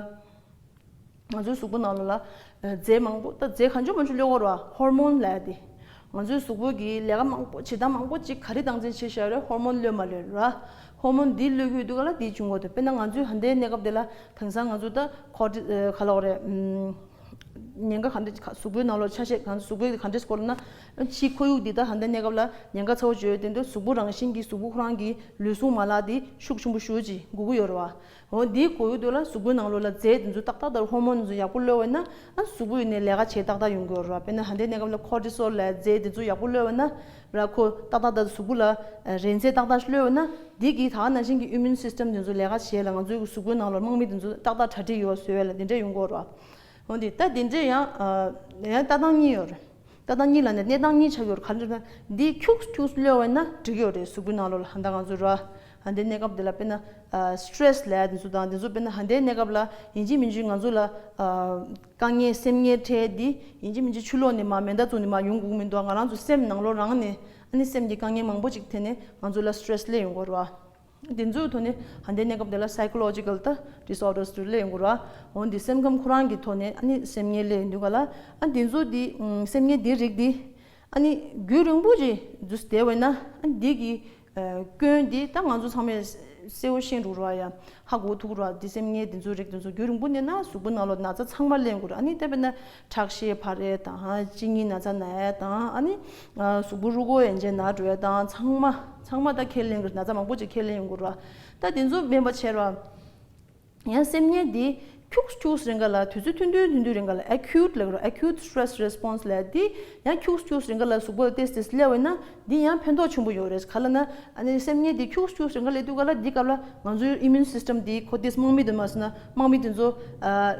ང་ཚོའི་གཟུགས་པོ་ནང་ལོགས་ལ་རྫས་མང་པོ་ད་རྫས་གང་བྱུང་མང་བྱུང་གློད་ཀྱི་ཡོད་རེད་བ། ཧོར་མོན་ལབ་ཡ་དེ། ང་ཚོའི་གཟུགས་པོ་གི་ལས་ཀ་མང་པོ་བྱེད་སྟངས་མང་པོ་ཅིག་ག་རེ་སྟངས་འཛིན་བྱེད་བཞག་རེད། ཧོར་མོན་གློད་མ་གློད་ར། ཧོར་མོན་འདི་གློད་ཀྱི་ཡོད་དུས་ག་ལ་འདི་བྱུང་གོ་དེ། དཔེར་ན་ང་ཚོའི་ཧ་འདའི་གནས་སྐབས་དེ་ལ་དེང་སང་ང་ཚོ་ད་ཁོ་ཏི་ག་ལབ་དགོས་རེད། ཉེན་ཁ་ག་འདྲ་གཟུགས་པོའི་ནང་ལོགས་ཆ་ཤས་གང་གཟུགས་པོའི་ག་འདྲ་སྐོར་ལ་ན་ཕྱིའི་ཁོར་ཡུག་འདི་ད་ཧ་འདའི་གནས་སྐབས་ལ་ཉེན་ཁ་ཚ་བོ་བརྗོད་ཡོད་དེ་འདུག་གཟུགས་པོ་རང་བཞིན་གྱི་གཟུགས་པོ་ཁོ་རང་གི་ལུས་ཟུངས་མ་ལག་འདི་ཤུགས་ཆེན་པོ་ཞེ་ཅིག་འགུལ་གྱི་ཡོད་རེད་བ། འོ་འདིའི་གོ་ཡུལ་དུ་ལ་གཟུགས་པོའི་ནང་ལོགས་ལ་རྫས་དེ་ཚོ་ཏག་ཏག་ཏག་ཧོར་མོན་དེ་ཚོ་ཡག་པོ་གློད་པ་ན་ཨ་གཟུགས་པོ་ཡིན་ནའི་ལས་ཀ་བྱེད་ཏག་ཏག་ཡོང་གི་ཡོད་རེད་བ། དཔེར་ན་ཧ་འདའི་གནས་སྐབས་ལ་ཁོ་ཏི་སོལ་ལབ་རྫས་དེ་ཚོ་ཡག་པོ་གློད་པ་ན་ར་ཁོ་ཏག་ཏག་ཏག་གཟུགས་པོ་ལ་རན་རྫས་ཏག་ཏག་གློད་པ་ན་འདི་གིས་ད་ག་ནང་བཞིན་གྱི་ཨི་མིའུན་སིས་ཊམ་དེ་ཚོ་ལས་ཀ་བྱེད་ལ་ང་ཚོའི་གཟུགས་པོའི་ནང་ལོགས་དམག་མི་དེ་ཚོ་ཏག་ཏག་གྲ་སྒྲིག་ཡོད་བཟོ་བ་ལ་དེ་འདྲ་ཡོང་གི་ཡོད་རེད་བ། འོ་འདི་ད་དེ་འདྲ་ཡང་ཡང་ལྟ་སྟངས་གཉིས་ཡོད་རེད། ལྟ་སྟངས་གཉིས་ལ་ནི་གནས་སྟངས་གཉིས་ཆགས་ཡོད་རེད། ག་རེ་ཟེར་ན་འདི་ཁྱུག་ཁྱུག་གློད་པ་ན་འགྲིག་ཡོད་རེད། གཟུགས་པོའི་ནང་ལོགས་ལ་ཧ་འདའ་ང་ཚོ་ར། ཧ་འདའི་གནས་སྐབས་དེ་ལ་དཔེར་ན་སི་ཊེ་རེ་སི་ལབ་ཡ་དེ་ཚོ་དང་། དེ་ཚོ་དཔེར་ན་ཧ་འདའི་གནས་སྐབས་ལ་ཡིན་གཅིག་མིན་གཅིག་ང་ཚོ་ལ་དཀའ་ངལ་སེམས་ངལ་འཕྲད་དེ། ཡིན་གཅིག་མིན་གཅིག་ཕྱི་ལོགས་ནས་མར་མེ་མདའ་བཙུགས་ནས་མར་ཡོང་དགོས་མི་འདུག་ང་རང་ཚོ་སེམས་ནང་ལོགས་རང་ནས་ཨ་ནི་སེམས་ཀྱི་དཀའ་ངལ་མང་པོ་ཅིག་འཕྲད་ནས་ང་ཚོ་ལ་སི་ཊེ་རེ་སི་སླེབས་ཡོང་གི་རེད་བ། དེ་ཚོའི་ཐོག་ནས་ཧ་འདའི་གནས་སྐབས་དེ་ལ་སའི་ཀོ་ལོ་ཇི་ཀལ་ད་ཌིས་ཨོར་ཌར་དེ་སླེབས་ཡོང་གི་རེད་བ། འོ་འདི་སེམས་ཁམས་ཁོ་རང་གི་ཐོག་ནས་ཨ་ནི་སེམས་ངལ་སླེབས་ཡོང་དུས་ག་ལ། ཨ་འདི་ཚོ་འདི་སེམས་ངལ་འདི་རིགས་འདི་ཨ་ནི་རྒྱུན་རིང་པོ་ཅིག་འདུག་བསྡད་པ་ཡིན་ན། ཨ་འདི་གི་སྐྱོན་འདི་ད་ང་ཚོ་ཚང་མས་གསལ་པོ་ཤེས་འགྲོ་ར་ཡ། ཧ་གོ་ཐུབ་ར། འདི་སེམས་ངལ་འདི་ཚོ་རིགས་འདི་ཚོ་རྒྱུན་རིང་པོ་གནས་ན་གཟུགས་པོ་ནང་ལོགས་ན་ཚ་ཚང་མ་སླེབས་དགོས་ར། ཨ་ནི་དཔེར་ན་ཁྲག་ཤེད་འཕར་ཡས་དང་། གཅིན་སྙི་ན་ཚ་ན་ཡས་དང་། ཨ་ནི་གཟུགས་པོ་རུས་ཁོག་ཡན་ཆད་ན་འགྲོ་ཡས་དང་། ཚང་མ་ཚང་མ་ད་ཁས་ལེན་གི་ན་ཚ་མང་པོ་ཅིག་ཁས་ལེན་ཡོང་དགོས་ར། ད་འདི་ཚོ་མེད་པ་བྱས་ར། ཡང་སེམས་ངལ་འདི་ཁྱུག་ཁྱུག་རིང་ག་ལ། དུས་ཚོད་ཐུང་ཐུང་ཐུང་ཐུང་རིང་ག་ལ། ཨེ་ཁིའུ་ཊི་ལབ་ར། ཨེ་ཁིའུ་ཊི་སི་ཊེ་རེ་སི་རེ་སི་པོན་སི་ལབ་འདི་ཡང་ཁྱུག་ཁྱུག་རིང་ག་ལ་གཟུགས་པོ་ལ་ཏེས་ཏེས་སླེབས་པ་ཡིན་ན་འདི་ཡང་ཕན་ཐོགས་ཆེན་པོ་ཡོད་རེད། ག་ལ་ན་ཨ་ནི་སེམས་ངལ་འདི་ཁྱུག་ཁྱུག་རིང་ག་སླེབས་དུས་ག་ལ། འདི་སྐབས་ལ་ང་ཚོའི་ཨི་མིའུན་སི་སི་ཊེམ་འདི་ཁོ་ཏེས་དམག་མི་དེ་མ་སོང་ན། དམག་མི་དེ་ཚོ་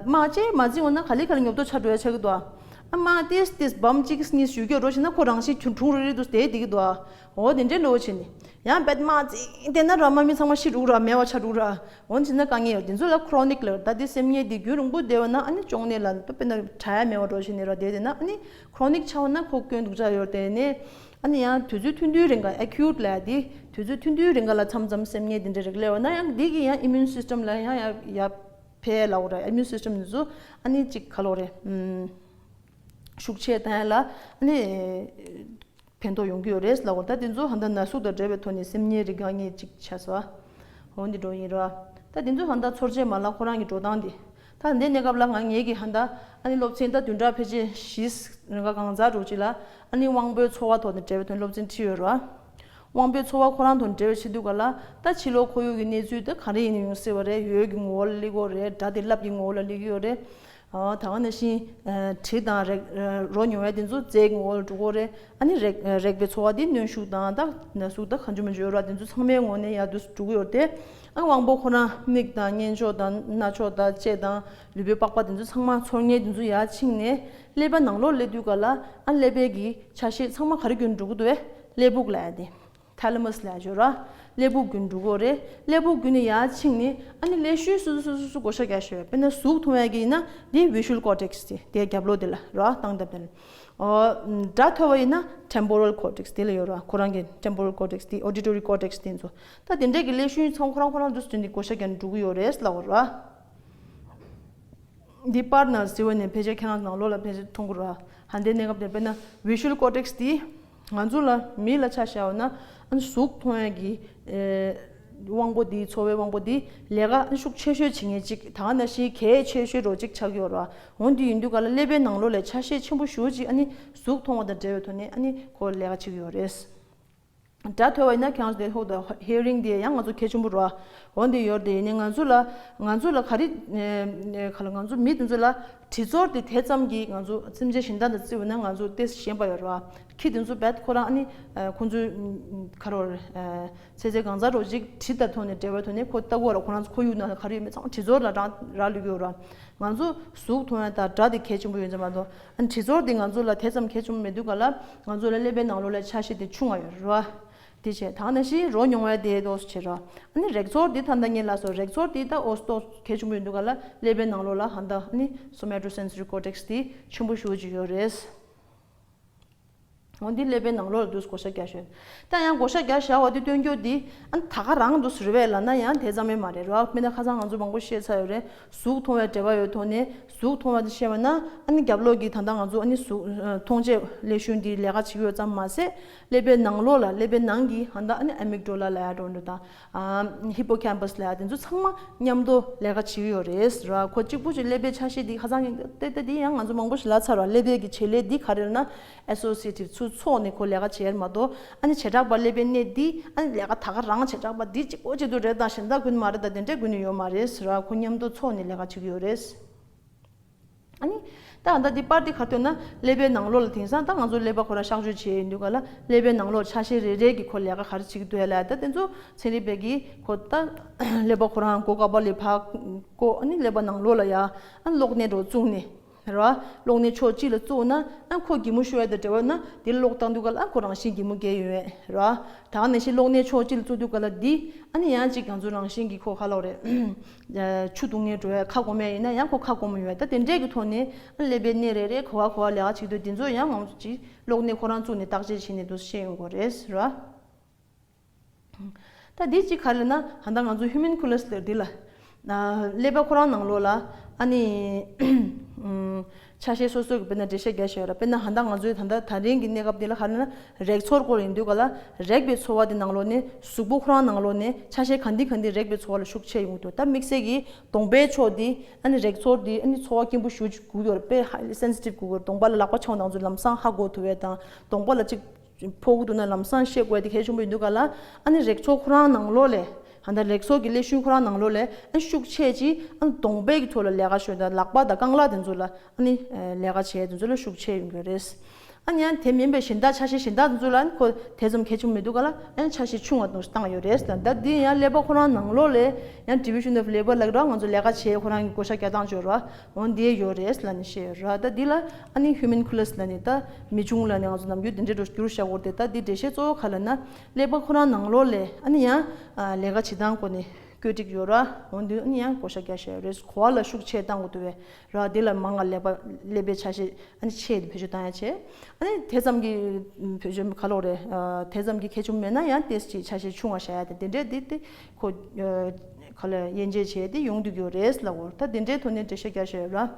དམག་ཅིག་མ་འཛིང་བ་ན་ག་ལེ་ག་ལེ་ཉོབ་ཏོ་ཆགས་འགྲོ་ཡ་ཆགས་ཀྱི་འདུག་ཨ་དམག་ཏེས་ཏེས་འབམ་གཅིག་གཉིས་གཞུས་སྐྱོ་འགྲོ་བྱས་ན་ཁོ་རང་བཞིན་གྱོན་གྲུང་རེ་རེ་འདུག་བསྡད་བསྡད་ཀྱི་འདུག་འོ་དེ་འདྲའི་ལོ་བྱས་ནས་ཡང་བད་མ་ཅིག་བསྡད་ན་ར། དམག་མི་ཚང་མ་ཤི་འགྲོ་གི་ར། མེད་པ་ཆགས་འགྲོ་གི་ར། འོ་བྱས་ན་དཀའ་ངལ་ཡོད། དེ་ཚོ་ལ་ཁོ་རོ་ནིག་ལབ། ད་དེ་སེམས་ངལ་དེ་རྒྱུན་རིང་པོ་བསྡད་པ་ན་ཨ་ནི་གཅོང་ནད་ལ་དཔེར་ན་དྲག་ཡ་མེད་པ་འགྲོ་བྱས་ནས་ར། དེ་དེ་ན་ཨ་ནི་ཁོ་རོ་ནིག་ཆགས་པ་ན་ཁོ་སྐྱོན་སྡུག་ཅག་ཡོད། དེ་ནས་ཨ་ནི་ཡང་དུས་ཚོད་ཐུང་ཐུང་རིང་ག། ཨེ་ཁིའུ་ཊི་ལབ་ཡ་དེ་དུས་ཚོད་ཐུང་ཐུང་རིང་ག་ལ་མཚམས་མཚམས་སེམས་ངལ་དེ་འདྲ་རིགས་སླེབས་པ་ན་ཡང་དེ་གི་ཡང་ཨི་མིའུན་སི་སི་ཊེམ་ལ་ཡང་ཡར་ཡར་འཕེལ་ལབ་དགོས་ར། ཨི་མིའུན་སི་སི་ཊེམ་དེ་ཚོ་ཨ་ནི་ཅིག་ག་ལབ་དགོས་རེད། ཤུགས་ཆེ་བཏང་ཡ་ལ་ཨ་ནི་ཕན་ཐོགས་ཡོང་གི་ཡོད་རེད་ལབ་དགོས། ད་དེ་ཚོ་ཧ་ད་ན་ཟུག་དང་འབྲེལ་བའི་ཐོག་ནས་སེམས་ངལ་རིགས་དཀའ་ངལ་ཅིག་ཆགས་སོང་། འོ་འདི་འགྲོ་ཡིན་ར། ད་དེ་ཚོ་ཧ་ད་ཚོར་བྱེད་མ་ལག་ཁོ་རང་གི་འགྲོ་སྟངས་དེ། ད་འདི་གནས་སྐབས་ལ་ང་ངེད་ཀྱི་ཧ་ད་ཨ་ནི་སློབ་ཚན་ད་བདུན་ཕྲག་ཕལ་ཆེར་བཞི་རིང་ག་གང་ཚ་འགྲོ་ཅིག་ལ་ཨ་ནི་དབང་པོའི་ཚོར་བ་ཐོག་ནས་འབྲེལ་བའི་ཐོག་ནས་སློབ་ཚན་ཁྲིད་ཡོད་ར། དབང་པོའི་ཚོར་བ་ཁོ་རང་དང་འབྲེལ་བའི་ཆེད་དུ་ག་ལ། ད་ཕྱི་ལོགས་ཁོར་ཡུག་གི་གནས་ཚུལ་ད་ག་རེ་ཡིན་ན་ཡོང་སྲིད་པ་རེད། འོད་ཀྱི་ངོ་བོ་ལ་སླེབས་ཀྱི་ཡོད་རེད། སྒྲ་དེ་རླབས་ཀྱི་ངོ་བོ་ལ་སླེབས་ཀྱི་ཡོད་རེད། ཨ་ད་ག་ནང་བཞིན་ཨ་དྲི་དང་རེག་ཨ་རོ་མྱོང་བ་དེ་ཚོ་རྫས་ཀྱི་ངོ་བོ་ལ་འགྲོ་གི་ཡོད་རེད། ཨ་ནི་རེག་ཨ་རེག་པའི་ཚོར་བ་དེ་གནོན་ཤུགས་དང་ད་ན་ཟུག་ད་གང་བྱུང་མང་བྱུང་ཡོད་ར། དེ་ཚོ་ཚང་མའི་ངོ་ནས་ཡར་དུ་འགྲོ་གི་ཡོད་རེད་དེ། ཨ་དབང་པོ་ཁོ་རང་མིག་དང་སྙན་ཕྱོགས་དང་རྣ་ཕྱོགས་དང་ལྕེ་དང་ལུས་པོའི་པགས་པ་དེ་ཚོ་ཚང་མ་ཚོར་མཁན་དེ་ཚོ་ཡར་ཕྱིན་ནས་ཀླད་པ་ནང་ལོགས་སླེབས་དུས་ག་ལ། ཨ་ཀླད་པའི་གི་ཆ་ཤས་ཚང་མ་ག་རེ་བརྒྱུད་འགྲོ་གི་འདུག་བས། ཀླད་ཕུག་ལབ་ཡ་དེ། ཐ་ལ་མ་སི་ལབ་ཡ་ཅིག་ཡོད་ར། ཀླད་ཕུག་བརྒྱུད་འགྲོ་གི་རེད། ཀླད་ཕུག་བརྒྱུད་ནས་ཡར་ཕྱིན་ནས་ཨ་ནི་ཀླད་ཤུལ་སུ་སུ་སུ་སུ་བགོ་བཤའ་རྒྱག་ཤོག་དཔེར་ན་གཟུགས་མཐོང་ཡ་གི་ཡིན་ན་དེ་ཝི་ཤུ་ཨལ་ཀོར་ཊེག་སི་དེ་དེ་རྒྱབ་ལོགས་དེ་ལ་ར། སྟངས་སྟབས་དེ་ལ། ཨོ། སྒྲ་ཐོས་པ་ཡིན་ན་ཊེམ་པོ་རལ་ཀོར་ཊེག་སི་དེ་ལ་ཡོད་ར། ཁོ་རང་གི་ཊེམ་པོ་རལ་ཀོར་ཊེག་སི་དེ། ཨོ་ཌི་ཊོ་རི་ཀོར་ཊེག་སི་དེ་ཚོ། ད་དེ་འདྲས་ཀྱི་ཀླད་ཤུལ་ཚང་ཁོ་རང་ཁོ་རང་དུས་སུ་དེ་འདི་བགོ་བཤའ་རྒྱག་ནས་འགྲོ་གི་ཡོད་རེད་ལབ་པ་ར། འདི་པར་ནང་ཟེར་བ་ནས་ཕལ་ཆེར་ཁྱེད་རང་ནང་ལོགས་ལ་ཕལ་ཆེར་མཐོང་གི་ར། ཧ་འདའི་གནས་སྐབས་དེར་དཔེར་ན་ཝི་ཤུ་ཨལ་ཀོར་ཊེག་སི་དེ་ང་ཚོ་ལ་མི་ལ་ཆ་བཞག་པ་ན་ཨ་ནི་གཟུགས་མཐོང་ཡ་གི་ཨེ་དབང་པོ་དེ། ཚོར་བའི་དབང་པོ་དེ་ལས་ཀ་ཨ་ནི་ཤུགས་ཆེ་ཤོས་བྱེད་མཁན་ཅིག་ད་ག་ནང་བཞིན་གལ་ཆེ་ཤོས་རོ་ཅིག་ཆགས་ཀྱི་ཡོད་ར། འོ་འདི་ཡིན་དུས་ག་ལ་ཀླད་པའི་ནང་ལོགས་ལ་ཆ་ཤས་ཆེན་པོ་ཞེ་པོ་ཅིག་ཨ་ནི་གཟུགས་མཐོང་བ་དང་འབྲེལ་བའི་ཐོག་ནས་ཨ་ནི་ཁོ་ལས་ཀ་བྱེད་ཀྱི་ཡོད་རེད། སྒྲ་ཐོས་པ་ཡིན་ན་ཁྱེད་རང་ཚོ་དེ་ཧོ་ད་ཧི་ཡ་རིང་དེ་ཡང་ང་ཚོ་གལ་ཆེན་པོ་རེད་བ། འོ་འདི་ཡོད་རེད་དེ། ཡིན་ནའི་ང་ཚོ་ལ་ང་ཚོ་ལ་ག་རེ་ཨེ་ག་ལ་ང་ཚོ་མི་དེ་ཚོ་ལ་དྲི་ཚོར་དེ་དེ་ཙམ་གྱིས་ང་ཚོ་སེམས་ཅན་གཞན་དག་དང་བརྩི་བ་ན་ང་ཚོ་ཏོག་ཙམ་ཞན་པ་ཡོད་རེད་བ། ཁྱི་དེ་ཚོ་བད་ཁོ་རང་ཨ་ནི་ཨེ་ཁོང་ཚོའི་ཨེ་ག་རེ་ཨེ་ཚེ་ཚད་གང་ཚ་རོ་ཅིག་དྲི་དང་ཐོག་ནས་འབྲེལ་བའི་ཐོག་ནས་ཁོ་ལྟ་གོ་ར། ཁོ་རང་ཚོ་ཁོར་ཡུག་ནང་ལ་ག་རེ་ཡོད་མེད་ཚང་མ་དྲི་ཚོར་ལ་རག་རག་ལུས་ཀྱི་ཡོད་རེད་བ། ང་ཚོ་གཟུགས་མཐོང་ཡ་དང་སྒྲ་དེ་གལ་ཆེན་པོ་ཡོད་ཙམ་མ་གཏོགས། ཨ་ནི་དྲི་ཚོར་དེ་ང་ཚོ་ལ་དེ་ཙམ་གལ་ཆེན་པོ་མེད་དུས་ག་ལ་ང་ཚོ་ལ་ཀླད་པའི་ནང་ལོགས་ལ་ཆ་ཤས་དེ་ཆུང་བ་ཡོད་རེད་བ། དེ་བྱས་ད་ནང་བཞིན་རོ་མྱོང་བ་དེ་ཏོག་ཙམ་བྱེད་རོ། ཨ་ནི་རེག་ཚོར་དེ་ད་ལྟ་ངས་ལབ་སོང་། རེག་ཚོར་དེ་ད་ཨོ་ཏོག་གལ་ཆེན་པོ་ཡོད་དུས་ག་ལ་ཀླད་པའི་ནང་ལོགས་ལ་ཧ་ད་ཨ་ནི་སོ་མ་ཊོ་སེན་སོ་རི་ཀོར་ཊེག་སི་དེ་ཆེན་པོ་ཞེ་པོ་ཅིག་ཡོད་རེད། འོ་འདི་ཀླད་པའི་ནང་ལོགས་ལ་དུས་བགོ་བཤའ་རྒྱག་ཤོག་ད་ཡང་བགོ་བཤའ་རྒྱག་བཞག་པ་དེ་སྟོན་རྒྱུ་འདི་ཨ་ནི་ད་ག་རང་དུ་ཟུར་བས་ལབ་ན་ཡང་དེ་ཙམ་ཡང་མ་རེད་རོ། མི་ད་ཁ་སང་ང་ཚོ་མང་པོ་བཤད་ཚར་ཡོད་རེད། གཟུགས་མཐོང་བའི་འབྲེལ་བ་ཡོད་ཐོག་ནས་གཟུགས་མཐོང་བ་དེ་བཤད་པ་ན་ཨ་ནི་རྒྱབ་ལོགས་ཀྱི་ད་ལྟ་ང་ཚོ་ཨ་ནི་གཟུགས་མཐོང་བྱེད་ཀླད་ཤུལ་འདི་ལས་ཀ་བྱེད་ཀྱི་ཡོད་ཙམ་མ་ཟད། ཀླད་པའི་ནང་ལོགས་ལ་ཀླད་པའི་ནང་གི་ཧ་ད་ཨ་ནི་ཨ་མིག་ཌོ་ལ་ལབ་ཡ་འགྲོ་འདུག་དང་། ཧི་པོ་ཀེམ་པས་ལབ་ཡ་དེ་ཚོ་ཚང་མ་མཉམ་དུ་ལས་ཀ་བྱེད་ཀྱི་ཡོད་རེད་ར། ཁོ་གཅིག་པུ་ཅིག་ཀླད་པའི་ཆ་ཤས་འདི་ཁ་སང་གི་ཏེ་ཏེ་འདི་ཡང་ང་ཚོ་མང་པོ་ཞིག་ལབ་ཚར་བ། ཀླད་པའི་གི་བྱེད་ལས་འདི་ག་རེ་ལབ་ན་ཨེ་སོ་སི་ཡེ་ཊིབ་ཚུར་ཚོགས་ནས་ཁོ་ལས་ཀ་བྱེད་ཡ་མ་གཏོགས། ཨ་ནི་བྱེ་བྲག་པ་ཀླད་པའི་གནས་འདི་ཨ་ནི་ལས་ཀ་ད་ག་རང་བྱེ་བྲག་པ་འདི་གཅིག་པོ་གཅིག་ཏུ་རེད་དང་གཞན་དག་ཀུན་མ་རེད་དང་དེ་འདྲས་ཀུན་ནས་ཡོད་མ་རེད་ར། ཁོ་མཉམ་དུ་ཚོགས་ནས་ལས་ཀ་བྱེད་ཀྱི་ཡོད་རེད། ཨ་ནི། ད་ད་འདི་པར་འདི་ག་ཐོན་ན་ཀླད་པའི་ནང་ལོགས་ལ་དེང་སང་ད་ང་ཚོ་ཀླད་པ་ཁོ་རང་གཤག་བཅོས་བྱས་ཡོང་དུས་ག་ལ་ཀླད་པའི་ནང་ལོགས་ཆ་ཤས་རེ་རེ་གི་ཁོ་ལས་ཀ་ག་རེ་བྱེད་ཀྱི་འདུག་ལ། ད་དེ་ཚོ་ཚན་རིག་པས་ཀྱིས་ཁོ་ད་ཀླད་པ་ཁོ་རང་སྒོ་ཀ་པ་ལས་ཕར་བཀོག་ཨ་ནི་ཀླད་པ་ནང་ལོགས་ལ་ཡ་ཨ་གློག་བརྙན་འདྲ་བཙུགས་ནས་ རེད་བ། གློག་བརྙན་ཕྱོགས་གཅིག་ལ་བཙུགས་ན་ཨ་ཁོ་གད་མོ་ཤོར་ཡ་དང་འབྲེལ་བ་ན་དེ་གློག་བཏང་དུས་ག་ལ་ཨ་ཁོ་རང་བཞིན་གད་མོ་བརྒྱབ་ཡོང་ཡས་རེད་བ། ད་ག་ནང་བཞིན་གློག་བརྙན་ཕྱོགས་གཅིག་ལ་བཙུགས་དུས་ག་ལ་འདི་ཨ་ནི་ཡང་གཅིག་ང་ཚོ་རང་བཞིན་གྱི་ཁོ་ཁ་ལོག་རེད། ཆུ་བཏུང་ངེས་འགྲོ་ཡ་ཁ་སྐོམ་ཡ་ཡིན་ན་ཡང་ཁོ་ཁ་སྐོམ་ཡོད་ད་དེ་འདྲས་ཀྱི་ཐོག་ནས་ཨ་ཀླད་པའི་གནས་རེ་རེ་ག་བ་ག་བ་ལས་ཀ་བྱེད་དུས་དེ་ཚོ་ཡང་ང་ཚོ་གཅིག་གློག་བརྙན་ཁོ་རང་བཙུགས་ནས་བརྟག་དཔྱད་བྱས་ནས་འདུག་ཤེས་ཡོང་དགོས་རེད་ར། ད་འདི་གཅིག་ག་རེ་ན་ཧ་ད་ང་ཚོ་ཧིའུ་མན་ཁུ་ལར་ཟེར་འདི་ལ། ཀླད་པ་ཁོ་རང་ནང་ལོགས་ལ་ཨ་ནི་ཆ་ཤས་སོ་སོ་གི་དཔེར་ན་འགྲེལ་བཤད་རྒྱག་ཤེས་ཡོད་ར། དཔེར་ན་ཧ་ད་ང་ཚོའི་ད་ལྟ་ད་རིང་གི་གནས་སྐབས་འདི་ལ་ག་རེ་ན་རེག་ཚོར་སྐོར་ཡིན་དུས་ག་ལ་རེག་པའི་ཚོར་བ་དེ་ནང་ལོགས་ནས་གཟུགས་པོ་ཁོ་རང་ནང་ལོགས་ནས་ཆ་ཤས་ག་འདི་ག་འདི་རེག་པའི་ཚོར་བ་ལ་ཤུགས་ཆེ་ཡོང་གི་འདུག་ད་དམིགས་བསལ་གྱི་གདོང་པའི་ཕྱོགས་འདི་ཨ་ནི་རེག་ཚོར་འདི་ཨ་ནི་ཚོར་བ་སྐྱེན་པོ་ཞེ་པོ་ཅིག་དགོས་ཀྱི་ཡོད་རེད། དཔེ་highly sensitive དགོས་ཀྱི་ཡོད་རེད། གདོང་པ་ལ་ལག་པ་འཆང་དང་ཚོ་ལམ་སང་ཧ་གོ་ཐུབ་པ་དང་གདོང་པ་ལ་ཅིག་ཕོག་གི་འདུག་ན་ལམ་སང་ཤེས་དགོས་དེ་གལ་ཆེན་པོ་ཡིན་འདུག་ག་ལ། ཨ་ནི་རེག་ཚོར་ཁོ་རང་ནང་ལོགས་ལས་ཧ་ད་རེག་ཚོར་གྱི་ཀླད་ཤུན་ཁོ་རང་ནང་ལོགས་ལས་ཨ་ནི་ཤུགས་ཆེ་ཅིག་ཨ་ནི་གདོང་པའི་གི་ཐོག་ལ་ལས་ཀ་ཞུ་ད་ལག་པ་དང་རྐང་ལག་དེ་ཚོ་ལ་ཨ་ནི་ལས་ཀ་བྱས་དེ་ཚོ་ལ་ཤུགས་ཆེ་ཡོང་གི་རེད། ཨ་ནི་ཡང་དེ་མིན་པའི་གཞན་དག་ཆ་ཤས་གཞན་དག་དེ་ཚོ་ལ་ཨ་ནི་ཁོ་དེ་ཙམ་གལ་ཆེན་པོ་མི་འདུག་ག་ལ། ཨ་ནི་ཆ་ཤས་ཆུང་བ་དེ་ཚོ་བཏང་ཡོད་རེད་ད། ད་འདི་ཡང་ཀླད་པ་ཁོ་རང་ནང་ལོགས་ལས་ཡང་division of labour ལབ་ར་ང་ཚོ་ལས་ཀ་བྱས་ཁོ་རང་གི་བགོ་བཤའ་རྒྱག་སྟངས་ཅིག་ཡོད་ར། འོ་འདི་ཡོད་རེད་ལབ་ནས་བཤད་ཡོད་ར། ད་འདི་ལ་ཨ་ནི་ཧིའུ་མན་ཁུ་ལར་ལབ་ནས་ད་མི་ཆུང་ལབ་ནས་ང་ཚོ་ནམ་རྒྱུན་འདི་འདྲའི་འགྲོ་འགྱུར་བཞག་གོ་རེད་དེ། ད་འདི་འགྲེལ་བཤད་གཙོ་བོ་ག་ལབ་ན་ཀླད་པ་ཁོ་རང་ནང་ལོགས་ལས་ཨ་ནི་ཡང་ལས་ཀ་བྱེད་སྟངས་སྐོར་ནས་བཀོད་སྒྲིག་ཡོད་ར། འོ་འདི་ཨ་ནི་ཡང་བགོ་བཤའ་རྒྱག་བཞག་ཡོད་རེད། གོ་བ་ལ་ཤུགས་ཆེ་བཏང་དགོས་འདུག་བས་ར། འདི་ལ་མང་ང་ཀླད་པ་ཀླད་པའི་ཆ་ཤས་ཨ་ནི་ཆེ་དེ་བེད་སྤྱོད་བཏང་ཡ་བྱས། ཨ་ནི་དེ་ཙམ་གྱི་བེད་སྤྱོད་ག་ལོག་རེད། དེ་ཙམ་གྱི་གལ་ཆེན་པོ་མེད་ན་ཡང་ཏེས་ཀྱི་ཆ་ཤས་ཆུང་བ་བཞག་ཡ་དེ་དེ་འདྲས་དེ་དེ་ཁོ་ག་ལ་དབྱེ་འབྱེད་བྱས་ཏེ་ཡོང་འདུག་ཡོད་རེད་ལབ་གོ། ད་དེ་འདྲའི་ཐོག་ནས་འགྲེལ་བཤད་རྒྱག་བཞིན་ཡོད་ར།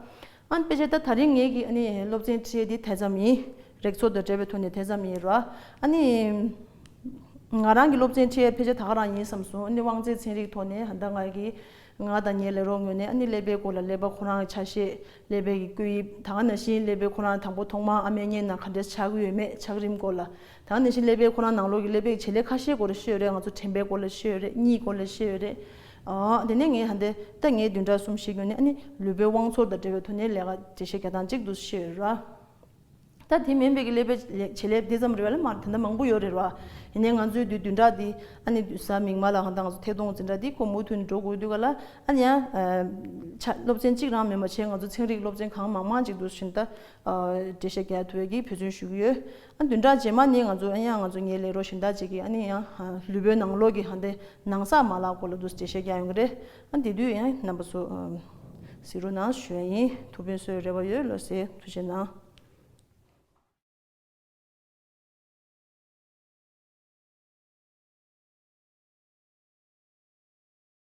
ཨ་ནི་དཔེ་ཆ་ད་ད་རིང་ངེད་ཀྱི་ཨ་ནི་སློབ་ཚན་ཁྲིད་དེ་དེ་ཙམ་ཡིན། རེག་ཚོར་དང་འབྲེལ་བའི་ཐོག་ནས་དེ་ཙམ་ཡིན་ར། ཨ་ནི་ང་རང་གི་སློབ་ཚན་ཁྲིད་ཕལ་ཆེར་ད་ག་རང་ཡིན་བསམ་སོང་། ཨ་ནི་དབང་རྩའི་ཚན་རིག་ཐོག་ནས་ད་ང་གི་ང་དང་ངའི་ལས་རོགས་ངོས་ནས་ཨ་ནི་ཀླད་པའི་སྐོར་ལ་ཀླད་པ་ཁོ་རང་གི་ཆ་ཤས་ཀླད་པའི་གི་བཀོད་དབྱིབས་ད་ག་ནང་བཞིན་ཀླད་པའི་ཁོ་རང་དང་པོ་ཐོག་མར་ཨ་མའི་མངལ་ནང་ག་འདྲས་ཆགས་ཀྱི་ཡོད་མེད་ཆགས་རིམ་སྐོར་ལ། ད་ག་ནང་བཞིན་ཀླད་པའི་ཁོ་རང་ནང་ལོགས་ཀྱི་ཀླད་པའི་བྱེད་ལས་ཁ་ཤས་སྐོར་ལ་ཤེས་ཡོད་རེད། ང་ཚོ་དྲན་པའི་སྐོར་ལ་ཤེས་ཡོད་རེད། གཉིད་སྐོར་ལ་ཤེས་ཡོད་རེད། ཨ་དེ་ནས་ངས་ཧ་འདི་ད་ངས་བདུན་ཕྲག་གསུམ་བཞི་སྔོན་ནས་ཨ་ནི་ལུས་པོའི་དབང་ཚོར་དང་འབྲེལ་བའི་ཐོག་ནས་ལས་ཀ་འགྲེལ་བཤད་རྒྱག་སྟངས་གཅིག་ཏུ་ཤེས་ཡོད་ར། ད་དེ་མིན་པའི་གི་ཀླད་པའི་བྱེད་ལས་དེ་ཙམ་རེད་བ་ལ་མ་ད་ལྟ་མང་པོ་ཡོད་རེད་བ། ཡིན་ནའི་ང་ཚོའི་དུས་བདུན་ཕྲག་འདི་ཨ་ནི་གཟའ་མིག་དམར་ལ་ཧ་ད་ང་ཚོ་ཐད་གཏོང་འཛིན་གྲྭ་འདི་ཁོ་མུ་མཐུད་འགྲོ་དགོས་དུས་ག་ལ་ཨ་ནི་ཡང་ཆ་སློབ་ཚན་གཅིག་རང་མིན་པ་བྱས་ང་ཚོ་ཚན་རིག་སློབ་ཚན་གང་མང་མང་ཅིག་འདུག་བཞིན་ད་འགྲེལ་བཤད་རྒྱག་ཐུབ་ཡས་ཀྱི་འབད་བརྩོན་ཞུ་གི་ཡོད། ཨ་བདུན་ཕྲག་རྗེས་མ་ནི་ང་ཚོ་ཨ་ཡང་ང་ཚོ་ངའི་ལས་རོགས་གཞན་དག་ཅིག་གིས་ཨ་ནི་ཡང་ལུས་པོའི་ནང་ལོགས་ཀྱི་ཧ་འདི་ནང་གསགས་མ་ལག་སྐོར་ལ་འདུག་འགྲེལ་བཤད་རྒྱག་ཡོང་གི་རེད། ཨ་དེ་དུས་ཡང་རྣམ་པ་ཚོ་གཟིགས་རོགས་གནང་ཞུ་ཡ་ཡིན། ཐུགས་ཕན་གསོས་རེ་བ་ཡོད། ལགས་སེ་ཐུགས་རྗེ་གནང་།